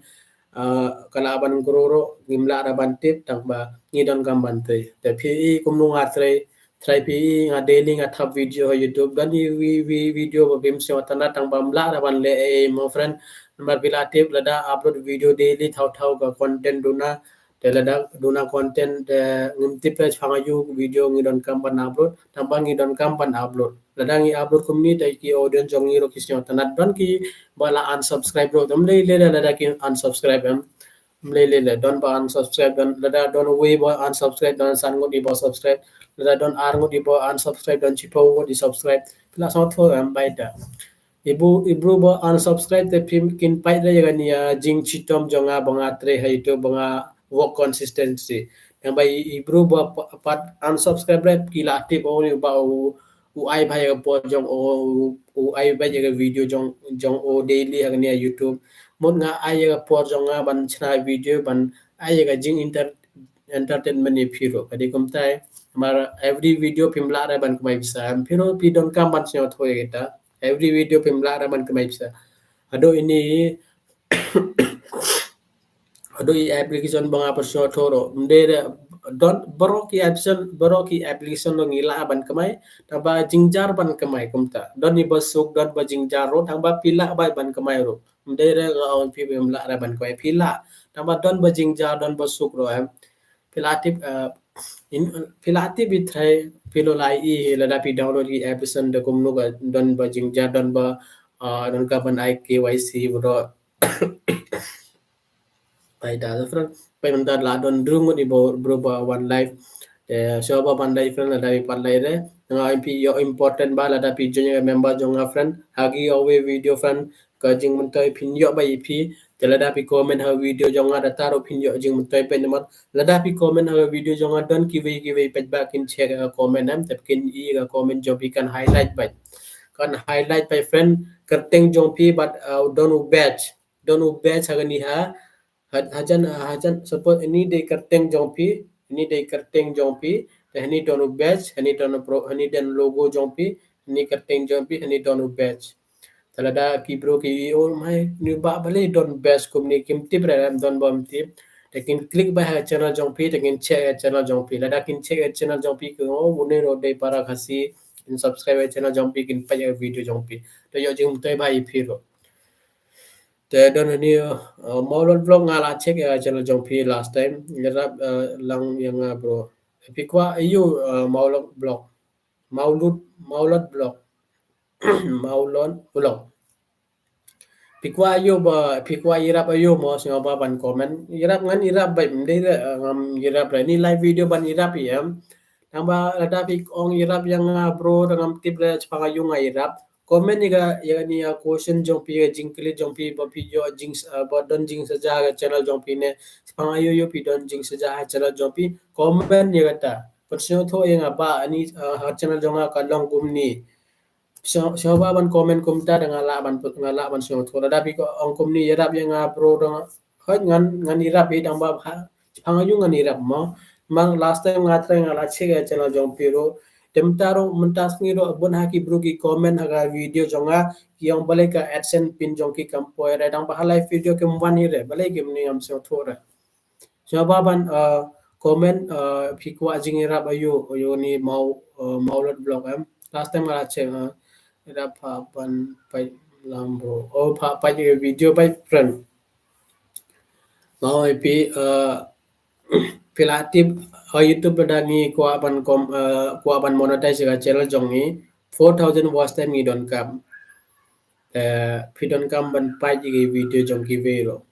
eh, ka lah ban grow ruh, ngim lah re ban tip, tang ba ngi donkam ban trei. Te phi i kumno nga trei, trai phi i nga daily nga thap video ha YouTube, don i wi, wi video ba phim sngewtynnat, tang ba ym lah re ban leh ei mo friend. Namar phi la tip, lada upload video daily, thaw thaw ka content duna, te lada duna content, te ngim tip re shaphang aïu video ngi donkam ban upload, tang ba ngi donkam ban upload. Lada ngi upload kumne, te ki audience jong ngi ruh ki sngewtynnat, don ki ba la unsubscribe ruh, te ym lei lei lada ki unsubscribe em. Ym lei lei lei, don ba unsubscribe, don, lada don uwei ba unsubscribe, don san ngut i ba subscribe, lada don ar ngut i ba unsubscribe, don shiphew ngut i subscribe. Phi la sngewthuh em, bye da. I bru, i bru ba unsubscribe te phim kin peit re ïa kane ïa jingshitom jong nga ba nga trei ha YouTube, ba nga work consistency. Tang ba i, i bru ba pa-, pat unsubscribe re ki la tip, oh, ni ba u, u ai bha ïa ka por jong o, u, u ai bha ïa ka video jong, jong o daily ha kane ïa YouTube. Mut nga ai ïa ka por jong nga ban shna video, ban ai ïa ka jing enter-, entertainment ïa phi ruh. Ka dei kumta, namar every video phim lah re ban kamai pisa. Phi ruh phi donkam ban sngewthuh ïa kita. Every video phim lah re ban kamai pisa. Haduh ini, haduh i application ba nga pynsngewthuh ruh, ym dei re, don baroh ki application, baroh ki application ruh ngi lah ban kamai, tang ba jynjar ban kamai kumta. Don i ba suk, don ba jynjar ruh, tang ba phi lah bha ban kamai ruh. Ym dei re nga ong phi ba ym lah re ban kamai, phi lah. Tang ba don ba jynjar, don ba suk ruh em. Phi la tip, eh, in, phi la tip i trai, phi la lai i, lada phi download i application da kumno ka don ba jynjar, don ba, eh, donkam ban ai K Y C ruh. Phi da friend, phi mynta la don hynriew ngut i bru, bru ba wan live. Te sngewbha ban like friend, lada phi pat like re. Nga ong phi ïoh important ba lada phi join ïa member jong nga friend. Ha giveaway video friend, ka jingmyntoi phin ïoh bha ïa phi. Te lada phi comment ha video jong nga, da taru phin ïoh jingmyntoi bha, namar lada phi comment ha video jong nga, don kiwei kiwei pat ba kin check ka comment em, te kin i ka comment jong phi kan highlight bha. Kan highlight bha friend, kyrteng jong phi bad, uh, don u badge. Don u badge ha kane ha, ha, hajan, hajan, suppose ini dei kyrteng jong phi, ini dei kyrteng jong phi, te hani don u badge, hani don u pro, hani don logo jong phi, hani kyrteng jong phi, hani don u badge. Te lada ki bru ki ong, "Oh mai, ni bah balei don badge kumne, kim tip re em, don bym tip." Te kin click bha ha channel jong phi, te kin check ha channel jong phi. Lada kin check ha channel jong phi, ki ong, "Oh, une ruh dei para Khasi," kin subscribe ha channel jong phi, kin peit ha video jong phi. Te ïoh jingmyntoi bha ïa phi ruh. Te don hani, uh, Maulot Vlog, nga la check ïa channel jong phi last time. Ïarap, uh, lang ïa nga bro. Phi kwah ïa u, uh, Maulot Vlog. Maulot, Maulot Vlog. Maulot Vlog. Phi kwah aiu ba, phi kwah ïarap aiu mo, sngewbha ban comment. Ïarap ngan ïarap bha, ym dei re, eh, ngam ïarap re. Ni live video ban ïarap ïa em. Tang ba lada phi ong ïarap ïa nga bro, da ngam tip re shaphang aiu nga ïarap. Comment ïa ka, ïa kane ka question jong phi, ka jingkylli jong phi, ba phi ïoh jing, eh, ba don jingsaja ha ka channel jong phi ne. Shaphang aiu aiu phi don jingsaja ha channel jong phi. Comment ïa kata. Pynsngewthuh ïa nga ba ani, eh, ha channel jong nga ka long kumne. Sngewbha ban comment kumta da nga lah ban, nga lah ban sngewthuh. Lada phi ong kumne ïarap ïa nga bro, da nga, hooid ngan, ngan ïarap hi, tang ba ha, shaphang aiu ngan ïarap mo. Namar last time nga try nga la check ïa channel jong phi ruh. Te mynta ruh, mynta sngi ruh bun ha ki bru ki comment ha ka video jong nga, ki ong balei ka AdSense pin jong ki kam poi re, tang ba ha live video kim wan hi re, balei kim, ni ngam sngewthuh re. Sngewbha ban, uh, comment, uh, phi kwah jingïarap aiu, aiu ni Maw, uh, Mawlot Vlog em. Last time nga la check, uh, ïarap pha ban pait lang bro. Oh, pha pait video pait friend. Nga ong ïa phi, uh, phi la tip, uh, YouTube lada ngi kwah ban kom, uh, kwah ban monetize ïa ka channel jong ngi, four thousand watch time ngi donkam. Uh, phi donkam ban pait ïa ki video jong kiwei ruh.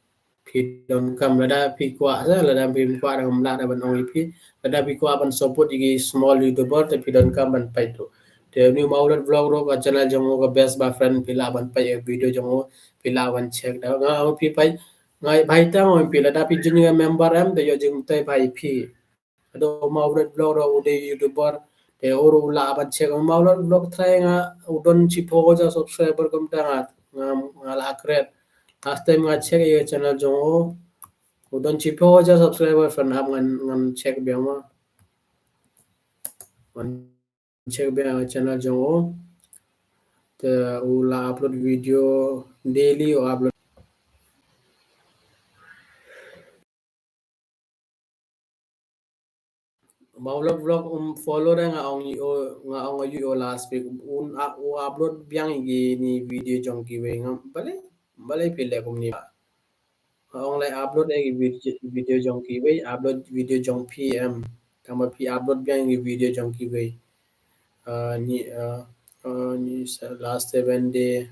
Phi donkam, lada phi kwah sa, lada phim kwah, da ngam lah da ban ong ïa phi. Lada phi kwah ban support ïa ki small YouTuber, te phi donkam ban pait ruh. Te uni u Mawlot Vlog ruh ka channel jong u ka best bha friend, phi lah ban pait ïa video jong u, phi lah ban check da. Nga ong phi pait, nga bha tang ong phi, lada phi join ïa member em, te ïoh jingmyntoi bha ïa phi. Haduh u Mawlot Vlog ruh u dei YouTuber, te u ruh u lah ban check. U Mawlot Vlog try nga, u don shiphew hajar subscriber kumta nga, nga, nga la create. Last time nga check ïa channel jong u, u don shiphew hajar subscriber, fan hap ngan, ngan check biang ma. Ngan check biang channel jong u. Te u la upload video daily, u upload. Mawlot Vlog um follow re, nga ong ïa u, nga ong ïa u last week. Un, a, u upload biang ïa kine video jong kiwei, ngam, balei, balei phi leh kumne. Nga ong lai upload ïa ki video, video jong kiwei, upload video jong phi em. Tang ba phi upload biang ïa ki video jong kiwei. Uh, ni, uh, uh, ni se-, last seven day.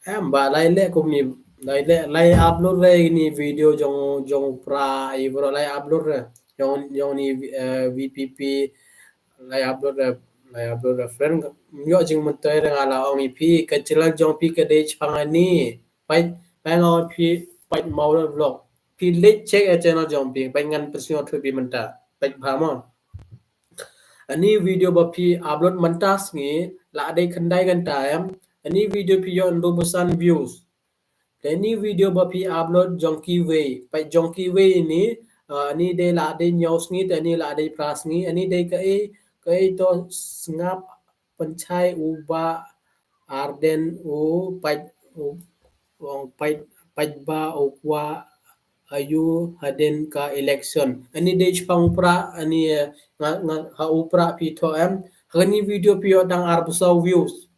Em, ba lai leh kumne, lai leh, lai upload re ni video jong, jong pra, i bro lai upload re. Jong, jong ni, eh, V P P, lai upload re, lai upload re friend. Ïoh jingmyntoi re, nga la ong ïa phi, ka channel jong phi ka dei shaphang ani. Pait, pait nga ong phi, pait Mawlot Vlog. Phi leit check ïa channel jong phi, pait ngan pynsngewthuh phi mynta. Pait bha mo. Ani video ba phi upload mynta sngi, la dei khyndai kynta em. Ani video phi ïoh hynriewphew san views. Te ani video ba phi upload jong kiwei, pait jong kiwei ni, uh, ani dei la dei hynñiew sngi, te ani la dei phra sngi, ani dei kaei, kaei to Sngap Pynshai u Bah Ardent u pait, u, u pait, pait ba u kwah aiu hadien ka election. Ani dei shaphang u pra, ani, eh, nga, nga, ha u pra phi thoh em. Ha kani video phi ïoh tang arphew saw views.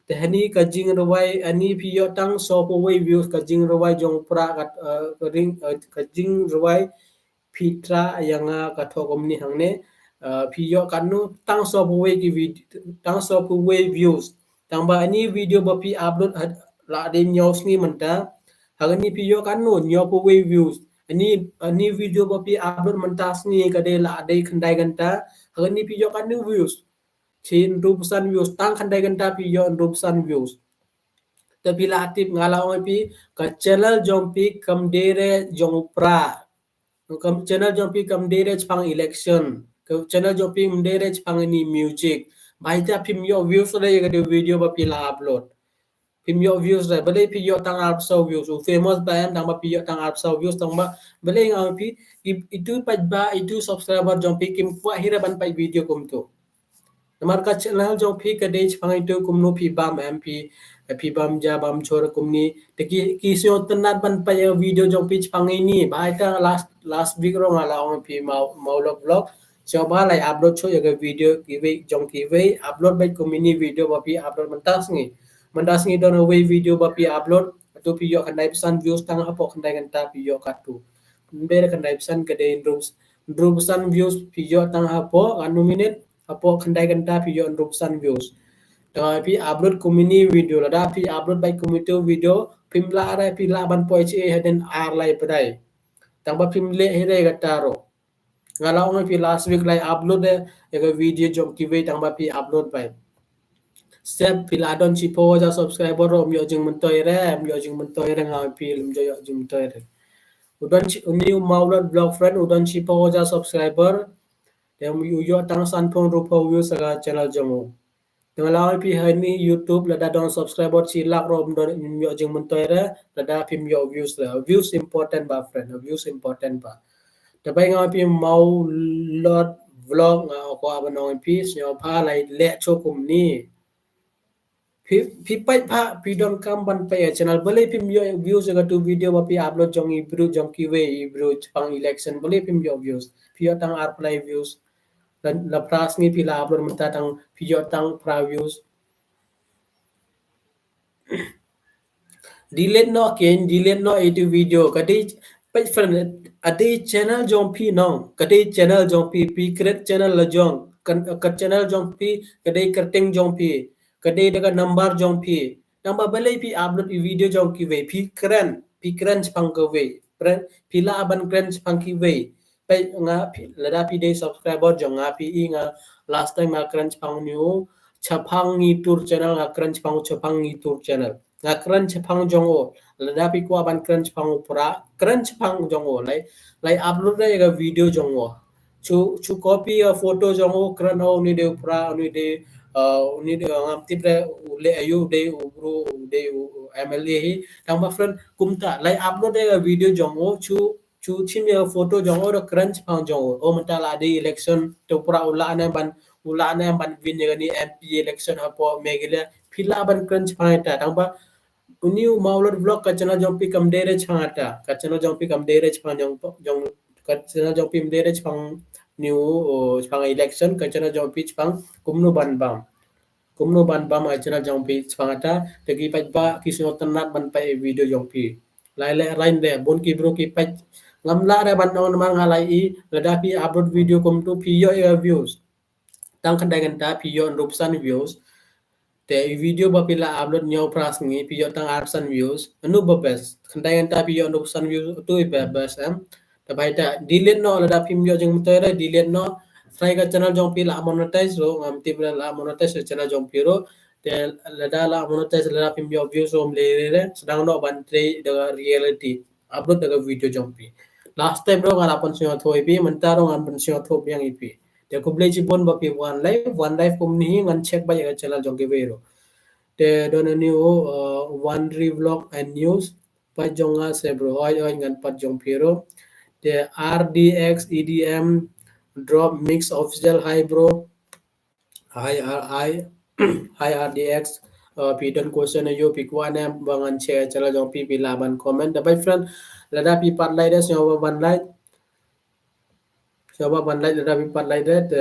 Te hani ka jingrwai, ani phi ïoh tang sawphew wei views, ka jingrwai jong u pra ka, eh, ka ring, eh, ka jingrwai phi thrang ïa nga ka thoh kumne hangne, eh, phi ïoh katno tang sawphew wei ki vid-, tang sawphew wei views. Tang ba ani video ba phi upload had-, la dei hynñiew sngi mynta. Ha kani phi ïoh katno hynñiewphew wei views. Ani, ani video ba phi upload mynta sngi ka dei la dei khyndai kynta. Ha kani phi ïoh katno views. Shi hynriewphew san views, tang khyndai kynta phi ïoh hynriewphew san views. Te phi la tip, nga la ong ïa phi, ka channel jong phi kam dei re jong u pra. Ka channel jong phi kam dei re shaphang election. Ka channel jong phi kam dei re shaphang ani music. Bha ïa phi, phim ïoh views re ïa ka video ba phi la upload. Phim ïoh views re, balei phi ïoh tang arphew saw views. U famous bha em, tang ba phi ïoh tang arphew saw views, tang ba balei nga ong ïa phi, i, itu paidbah, itu subscriber jong phi kim kwah hi re ban peit video kumtu. Namar ka channel jong phi ka dei shaphang itu, kumno phi bam em phi, phi bam ja bam jhur kumne. Te ki, ki sngewtynnat ban peit ïa video jong phi shaphang ini. Bha ïa ka last, last week ruh nga la ong ïa phi Maw, Mawlok Vlog. Sngewbha lai upload shuh ïa ka video kiwei jong kiwei, upload beit kum ini video ba phi upload mynta sngi. Mynta sngi don uwei video ba phi upload, katu phi ïoh khyndai phew san views, tang hapoh khyndai kynta phi ïoh katu. Ym dei re khyndai phew san, ka dei hynriew, hynriew phew san views phi ïoh tang hapoh, kanu minit, hapoh khyndai kynta phi ïoh hynriew phew san views. Tang ba phi upload kumne video, lada phi upload beit kumne video, phim lah re, phi lah ban poi shi hadien ar lai pdai. Tang ba phim leh hi re kata ruh. Nga la ong phi last week lai upload de, ïa ka video jong kiwei tang ba phi upload beit. Step phi la don shiphew hajar subscriber ruh, ym ïoh jingmyntoi re, ym ïoh jingmyntoi re, nga phi ym ïoh jingmyntoi re. U don shi, u new Mawlot vlog friend, u don shiphew hajar subscriber. Te u ïoh tang sanphew hynriewphew views ha ka channel jong u. Te nga la ong phi ha ini YouTube lada don subscriber shi lak ruh ym don, ym ïoh jingmyntoi re, lada phim ïoh views re. Views important ba friend, views important ba. Te ba nga ong phi Mawlot vlog nga kwah ban ong phi sngewbha lai leh shuh kumne. Phi, phi peit pha, phi donkam ban peit ïa channel. Balei phim ïoh views ïa katu video ba phi upload jong i briew jong kiwei i briew shaphang election. Balei phim ïoh views. Phi ïoh tang arphew lai views. La, la phra sngi phi la upload mynta tang phi ïoh tang phra views. Delete noh ken, delete noh itu video. Ka dei, peit friend, ka dei channel jong phi nong. Ka dei channel jong phi, phi create channel la jong. Ka, ka channel jong phi, ka dei kyrteng jong phi. Ka dei da ka number jong phi. Tang ba balei phi upload i video jong kiwei, phi kren, phi kren shaphang kiwei. Phi lah ban kren shaphang kiwei. Peit nga phi, lada phi dei subscriber jong nga phi i nga last time nga kren shaphang une u, shaphang ngi tur channel, nga kren shaphang u shaphang ngi tur channel. Nga kren shaphang jong u, lada phi kwah ban kren shaphang u phra, kren shaphang jong u, lai, lai upload re ka video jong u. Shu, shu copy ka photo jong u, kren u une dei u phra, une dei, uh, une dei, uh, ngam tip re u leh aïu, dei u briew, dei u, u M L A hi. Tang ba friend, kumta, lai upload re ka video jong u, shu, shu shim ïa photo jong u da kren shaphang jong u. O mynta la dei election, te u phra u lah ne ban, u lah ne ban win ïa kane M P election hapoh Meghalaya. Phi lah ban kren shaphang ita. Tang ba une u Mawlot vlog ka channel jong phi kam dei re shaphang ita. Ka channel jong phi kam dei re shaphang jong, jong, ka channel jong phi kam dei re shaphang une u, o, shaphang election, ka channel jong phi shaphang kumno ban bam. Kumno ban bam ha channel jong phi shaphang ita, te ki paidbah ki sngewtynnat ban peit video jong phi. Lai leh rain de, bun ki briew ki peit. Ngam lah re ban ong namar nga la ïohi, lada phi upload video kumtu phi ïoh ïa views. Tang khyndai kynta phi ïoh hynriewphew san views. Te i video ba phi la upload hynñiew phra sngi phi ïoh tang arphew san views. Anu ba best. Khyndai kynta phi ïoh hynriewphew san views, utu i ba best em. Te ba ita delete noh lada phim ïoh jingmyntoi re, delete noh. Try ka channel jong phi la monetize ruh, ngam tip re la monetize ka channel jong phi ruh. Te lada la monetize lada phim ïoh views ruh ym lei re, sdang noh ban trei da ka reality. Upload da ka video jong phi. Last time ruh nga la pynsngewthuh ïa phi, mynta ruh ngan pynsngewthuh biang ïa phi. Te khublei shibun ba phi wan live, wan live kumne hi ngan check beit ïa ka channel jong kiwei ruh. Te don une u, uh, Wanri Vlog and News. Pat jong nga se bro, oi oi ngan pat jong phi ruh. Te R D X E D M Drop Mix Official, hi bro. Hi R I, hi R D X. Uh, phi don question aïu, phi kwah ne ba ngan check channel jong phi, phi lah ban comment. Te bye friend, lada phi pat like de, sngewbha ban like. Sngewbha ban like lada phi pat like de, te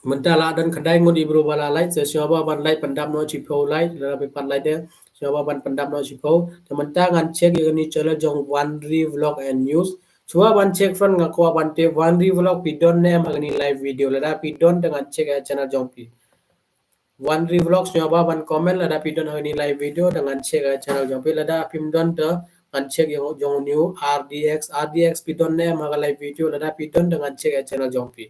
mynta la don khyndai ngut i briew ba la like, te sngewbha ban like pyndap noh shiphew like lada phi pat like de, sngewbha ban pyndap noh shiphew. Te mynta ngan check ïa kane channel jong Wanri Vlog and News. Sngewbha ban check friend, nga kwah ban tip Wanri Vlog phi don ne em ha kane live video, lada phi don te ngan check ïa channel jong phi. Wanri Vlog sngewbha ban comment lada phi don ha kane live video te ngan check ïa channel jong phi, lada phim don te ngan check ïa jong une u R D X, R D X phi don ne em ha ka live video, lada phi don te ngan check ïa channel jong phi.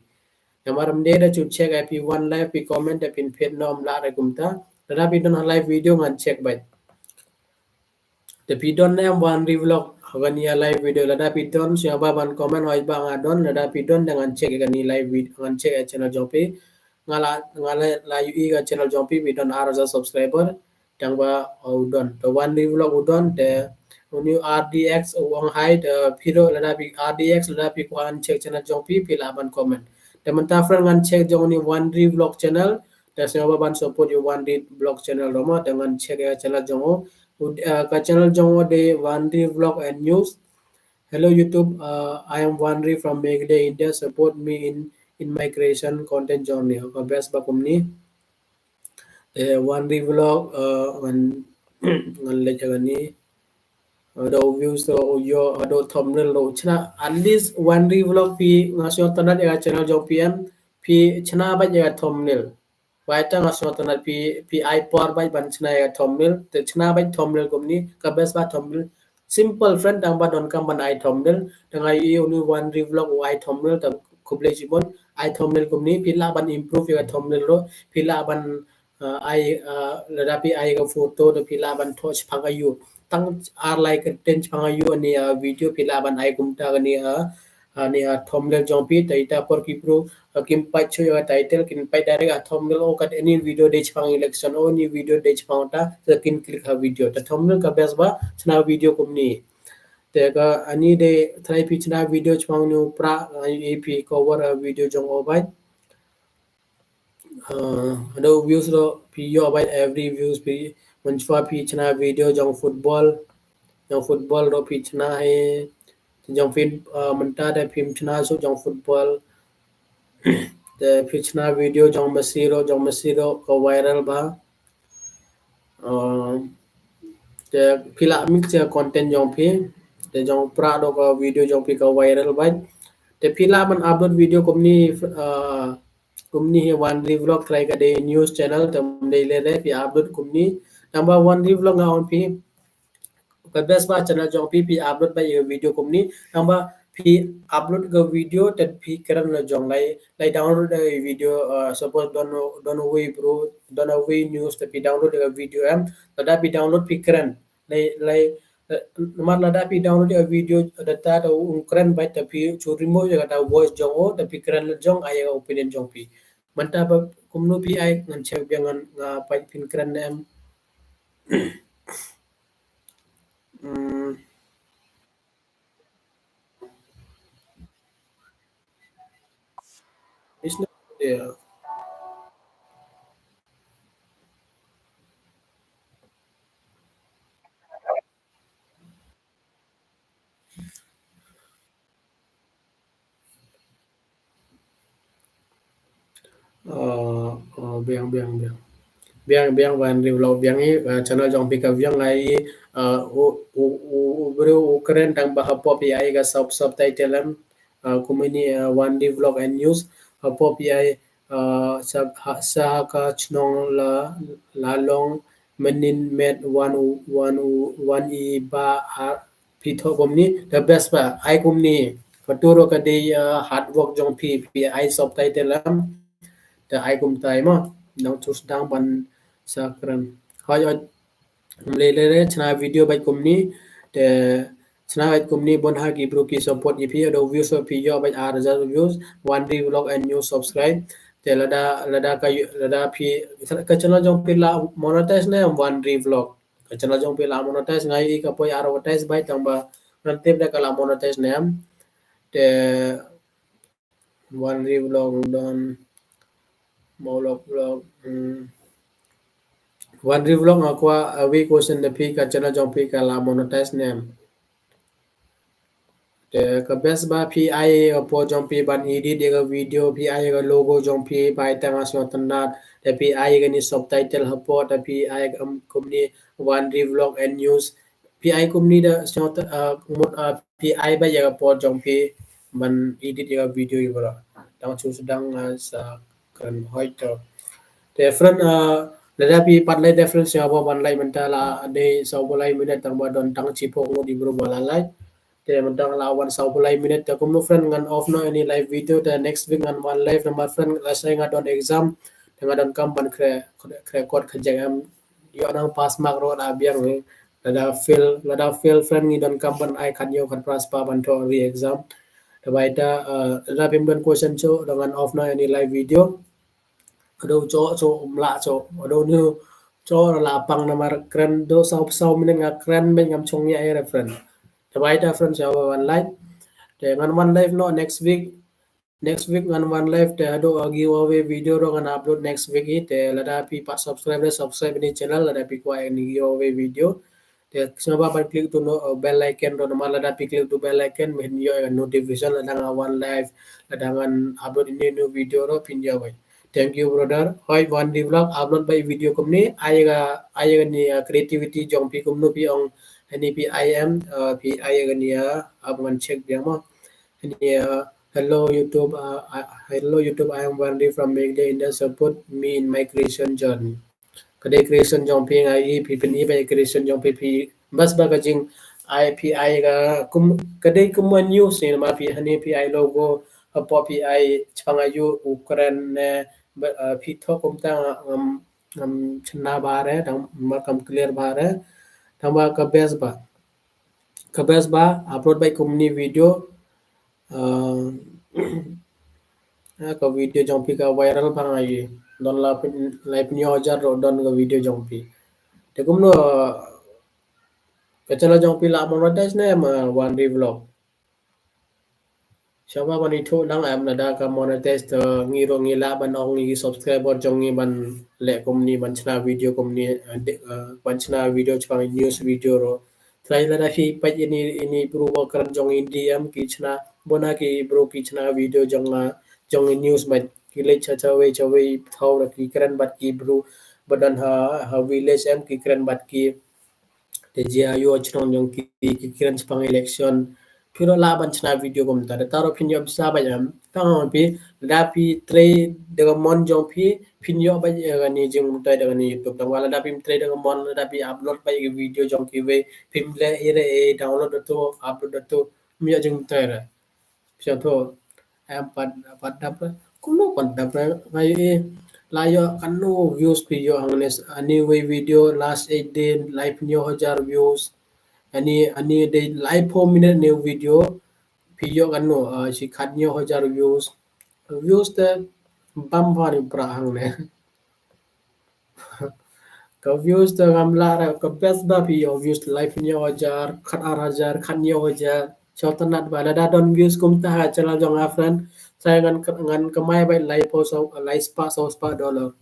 Namar ym dei da shu check ïa phi wan live phi comment te phin phet noh ym lah re kumta, lada phi don ha live video ngan check beit. Te phi don ne em Wanri Vlog ha kane live video, lada phi don sngewbha ban comment, hoi ba nga don, lada phi don te ngan check ïa kane live video, ngan check ïa channel jong phi. Nga la, nga la, la ïohi ka channel jong phi phi don ar hajar subscriber. Tang ba, uh, u don. Te Wanri Vlog u don, te une u R D X u ong hi, te phi ruh lada phi R D X lada phi kwah ngan check channel jong phi, phi lah ban comment. Te mynta friend ngan check jong une u Wanri Vlog channel, te sngewbha ban support ïa u Wanri Vlog channel ruh mo, te ngan check ïa channel jong u. U, uh, ka channel jong u dei Wanri Vlog and News. Hello YouTube, uh, I am Wanri from Meghalaya, India. Support me in, in my creation content journey. Ka best ba kumne. Eh, Wanri Vlog, eh, ngan, ngan leit ha kane. Eh, da u views ruh u ïoh, eh, da u thumbnail ruh u chna. At least Wanri Vlog phi nga sngewtynnat ïa ka channel jong phi em, phi chna beit ïa ka thumbnail. Bad tang nga sngewtynnat phi, phi ai por bad ban chna ïa thumbnail, te chna bad thumbnail kumne, ka best ba thumbnail. Simple friend, tang ba donkam ban ai thumbnail, tang ai ïa uni Wanry Vlog u ai thumbnail, te khublei shibun, ai thumbnail kumne, phi lah ban improve ïa ka thumbnail ruh, phi lah ban, uh, ai, uh, lada phi ai ka photo, te phi lah ban thoh shaphang aiu. Tang ar lai kyrteng shaphang aiu, ani, uh, video phi lah ban ai kumta kani, uh, Ani, ah, thumbnail jong phi, te ita por ki bru, ah, kim peit shuh ïa ka title, kin peit direct ha thumbnail, oh, kat ani video dei shaphang election, oh, ani video dei shaphang ta, te kin click ha video. Te thumbnail ka best ba, chna video kumne. Te ka ani dei, try phi chna video shaphang uni u Prah, ah, ïa phi cover, ah, video jong o bad. Uh, haduh views ruh phi ïoh bad every views phi, mynshuwa phi chna video jong football, jong football ruh phi chna hi, jong phi, uh, mynta te phim chna shuh jong football. Te phi chna video jong Messi ruh, jong Messi ruh ka viral ba. Uh, te phi lah mix ïa content jong phi, te jong Prah ruh ka video jong phi ka viral bad. Te phi lah ban upload video kumne, uh, kumne hi Wanry Vlog, try ka dei news channel, te ym dei lei lei phi upload kumne. Tang ba Wanry Vlog nga ong phi, ka best ba channel jong phi, phi upload ba ïa video kumne. Tang ba phi upload ka video, te phi kren la jong lai, lai download da video, uh, suppose don, don wei bru, don wei news, te phi download da video em, lada phi download phi kren. Lai, lai, eh, namar lada phi download ïa video data te un kren bad te phi shu remove ïa kata voice jong o, te phi kren la jong ai ïa ka opinion jong phi. Mynta ba kumno phi ai ngan check biang ngan nga pait phin kren ne em. Hmm. It's not there. Uh, uh, biang, biang, biang. Biang, biang, Wanry Vlog, biang i, uh, channel jong phi ka biang ai, uh, u, u, u, u briew u kren tang ba hapoh phi ai ka sub, subtitle em, uh, kumne, uh, Wanry Vlog and News, hapoh phi ai, uh, sa, ha, sa ka chnong la, la long, mynnin met wan u, wan u, wan i ba, uh, phi thoh kumne, the best ba, ai kumne, ka tur ka dei, uh, hard work jong phi, phi ai subtitle em, te ai kumta mo, nang choose dang ban sa kren. Hoi, hoi, ym lei lei re, chna video bad kumne, te chna bad kumne bun ha ki bru ki support ïa phi, ado views phi ïoh bad ar hajar views, Wanry Vlog and News subscribe, te lada, lada ka, lada phi, ka channel jong phi la monetize ne em Wanry Vlog. Ka channel jong phi la monetize, nga ïohi ka poi advertise bad tang ba ngan tip da ka la monetize ne em. Te Wanry Vlog don, Mawlok Vlog, hmm. Wanry Vlog nga kwah, uh, wei question da phi ka channel jong phi ka la monetize ne em. Te ka best ba phi ai ka por jong phi ban edit ïa ka video, phi ai ka logo jong phi, ba ita nga sngewtynnat, te phi ai kani subtitle hapoh, te phi ai, um, kumne Wanry Vlog and News. Phi ai kumne da sngewtynnat, uh, mut, uh, phi ai ba ïa ka por jong phi ban edit ïa ka video ïa bro. Dang choose dang, uh, sa kren hoi to. Te friend, uh, lada phi pat lait da friend, sngewbha ban lait mynta la dei saw phew lai minit tang ba don tang shiphew ngut i bru ba la lait. Te mynta la wan saw phew lai minit te kumno friend ngan off noh ïa ini live video te next week ngan wan live namar friend lashai nga don exam. Te nga donkam ban khreh, khreh kot kha jeng em ïoh nang pass mark ruh da biang hi. Lada fail, lada fail friend ngi donkam ban ai khathynñiew khatphra spah ban thoh re-exam. Te ba ita, uh, lada phim don question shuh, da ngan off noh ïa ini live video. Ado shuh, shuh, ym lah shuh. Ado ni shuh la pang namar kren do saw, saw minit nga kren bad ngam shong ïa re friend. Te ba ita friend sngewbha wan live. Te ngan wan live noh next week. Next week ngan wan live te haduh, uh, giveaway video ruh ngan upload next week hi. Te lada phi pat subscribe, subscribe ïa ini channel lada phi kwah ïa ini giveaway video. Te sngewbha ban click to no, uh, bell icon ruh namar lada phi click to bell icon phin ïoh ïa notification lada nga wan live, lada ngan upload ine i new video ruh phin ïoh bha. Thank you brother. Hoi Wanry Vlog, upload bha i video kumne, ai ka, ai kani, uh, creativity jong phi kumno phi ong, hani phi ai em, uh, phi ai kani, uh, ap ngan check biang mo. Hani, uh, Hello YouTube, uh, uh, hello YouTube, I am Wanri from Meghalaya, India. Support me in my creation journey. Ka dei creation jong phi, nga i phi pyn-i ba creation jong phi, phi bas ba ka jing ai phi ai ka kum, ka dei kum one news ne ma phi hani phi ai logo, hapoh phi ai chpang ayu u kren ne, ba, uh, phi thoh kumta ngam, ngam chna ba re, tang ma kam clear ba re, tang ba ka best ba. Ka best ba, upload ba kumni video, uh, eh, ka video jong phi ka viral ba nga i, don la pyn, lai pynïoh hajar ruh don ka video jong phi. Te kumno, ka channel jong phi la monetize ne em, uh, Wanri Vlog. Shaba ban ithuh lang em, lada ka monetize te ngi ruh ngi lah ban ong ïa ki subscriber jong ngi ban leh kumni, ban chna video kumni, eh, de, eh, ban chna video chpang news video ruh. Trai lada phi peit ïa ini, ini bru ba kren jong Hindi em ki chna, bun na ki bru ki chna video jong, ah, jong news, bad ki leit cha chawei chawei thaw da ki kren bad ki bru ba don ha, ha village em ki kren bad ki. Te jia ïoh chnong jong ki, ki kren chpang election. Phi ruh lah ban chna video kumta. Te ta ruh phin ïoh pisa ba em. Tang phi, lada phi trei da ka mon jong phi, phin ïoh ba ïa kani jingmyntoi da kani YouTube. Tang lada phim trei da ka mon, lada phi upload ba ïa ki video jong kiwei, phim leh ïa re, eh, download da tu, upload da tu, phim ïoh jingmyntoi re. Phi thoh, em pat, pat dap re. Kumno pat dap re, nga ïohi, la ïoh kano views phi ïoh hangne, anyway video last eight day, lai pynïoh hajar views. Ani, ani dei lai phew minute ne video, phi ïoh kano, ah, shi khatñiew hajar views. Views te bam bha ni pra hangne. Ka views te ngam lah re, ka best ba phi ïoh views lai pynïoh hajar, khat ar hajar, khatñiew hajar. Sngewtynnat ba lada don views kumta ha channel jong nga friend, sa ngan, ngan kamai ba lai phew saw, lai spah saw spah dollar.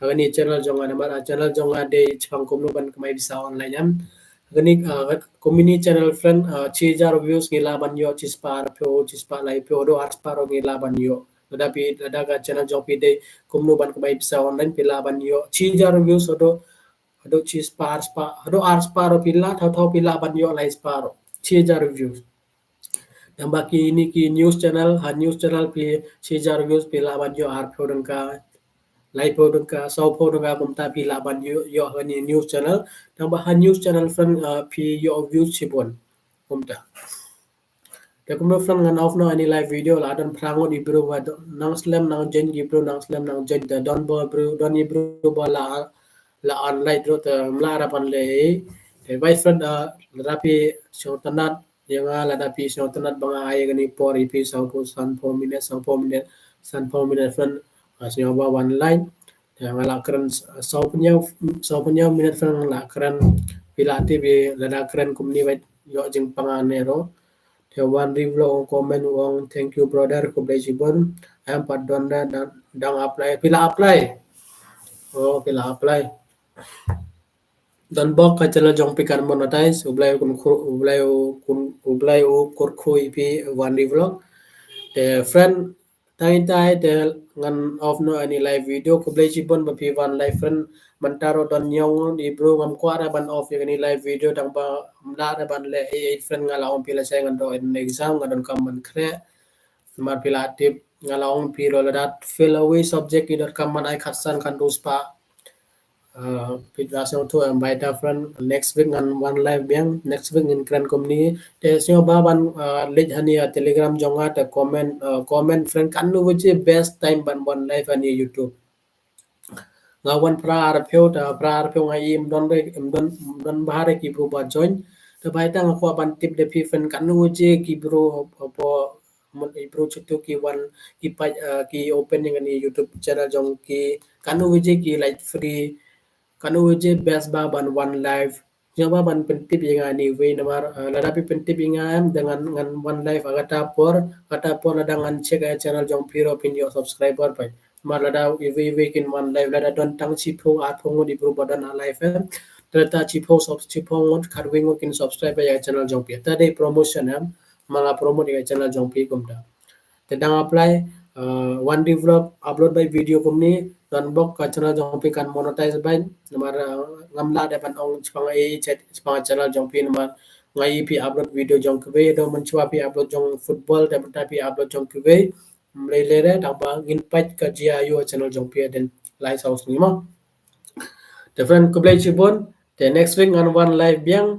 Ha kani channel jong nga, namar channel jong nga dei chpang kumno ban kamai pisa online em. Ha kani, ah, kumni channel friend, ah, chi hajar views ngi lah ban ïoh chi spah arphew, chi spah laiphew, haduh ar spah ruh ngi lah ban ïoh. Lada phi, lada ka channel jong phi dei kumno ban kamai pisa online, phi lah ban ïoh chi hajar views haduh, haduh chi spah ar spah, haduh ar spah ruh phi lah, thaw thaw phi lah ban ïoh lai spah ruh. Chi hajar views. Tang ba kini ki news channel, ha news channel phi chi hajar views phi lah ban ïoh arphew tyngka, laiphew tyngka, sawphew tyngka kumta phi lah ban ïoh, ïoh ha kani news channel. Tang ba ha news channel friend, ah, phi ïoh views shibun kumta. Te kumno friend ngan off noh ani live video, la don phra ngut i bru ba nang slem nang join, i bru nang slem nang join, te don ba bru, don i bru ba la, la unlike ruh te ym lah ra ban leh. Te bye friend, ah, lada phi sngewtynnat ïa nga, lada phi sngewtynnat ba nga ai kani por ïa phi sawphew, sanphew minute, sawphew minute, sanphew minute friend, ah, sngewbha ban like. Te nga la kren, ah, sawphew, sawphew minute friend nga la kren, phi la tip lada kren kumni ba ïoh jingpang ne ruh. Te Wanri Vlog comment u ong, thank you brother, khublei shibun. Em pat don da, dang, dang apply, phi la apply. Oh, phi la apply. Don bok ka channel jong phi kan monetize, U Blei u kyrkhu, U Blei u kyrkhu ïa phi Wanri Vlog. Te friend, tang ita te ngan off noh ani live video, khublei shibun ba phi wan live friend. Mynta ruh don ñiew ngut i bru, ngam kwah ra ban off ïa kani live video, tang ba ym lah ra ban leh ei ei friend, nga la ong phi lashai ngan don exam, nga donkam ban khreh. Namar phi la tip, nga la ong phi ruh lada fail away subject ki donkam ban ai khatsan khatduh spah. Ah, phi la sngewthuh em, bye ta friend, next week ngan wan live biang, next week ngin kren kumni. Te sngewbha ban, ah, leit hani ha Telegram jong nga, te comment, ah, comment friend, kano waje best time ban wan live hani YouTube. Nga wan phra arphew, te phra arphew nga i ym don re, ym don, ym don bha re ki bru ba join. Te bye ta nga kwah ban tip da phi friend, kano waje ki bru, ah, ba mut i bru chutu ki wan, ki peit, ah, ki open ïa kani YouTube channel jong ki, kano waje ki lait free, kano waje best ba ban wan live. Sngewbha ban pyntip ïa nga anyway, namar, ah, lada phi pyntip ïa nga em, te ngan, ngan wan live ha kata por, kata por lada ngan check ha channel jong phi ruh phin ïoh subscriber pat. Namar lada iwei iwei kin wan live, lada don tang shiphew arphew ngut i bru ba don ha live em, te lada shiphew, shiphew ngut, khatwei ngut kin subscribe ïa channel jong phi. Te dei promotion em, ma nga promote ïa channel jong phi kumta. Te dang apply, uh, Wanri Vlog upload beit video kumni, don bok ka channel jong phi kan monetize beit, namar, uh, ngam lah de ban ong chpang ei, chpang channel jong phi namar nga i phi upload video jong kiwei, do mynshwa phi upload jong football, te mynta phi upload jong kiwei. Mlei lere tang ba ngin pait ka jia ïa u channel jong phi den lai saw sngi mo. Te friend, khublei chibun. Te next week ngan wan live biang.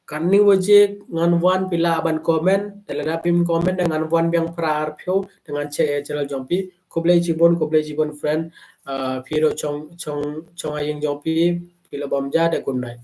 Kan ni waje ngan wan, phi lah ban comment. Te lada phim comment, ngan wan biang phra ar phew, te ngan check ïa channel jong phi. Khublei chibun, khublei chibun friend. Ah, phi ruh chong, chong, chong ha ïing jong phi, phi lah bam ja, te good night.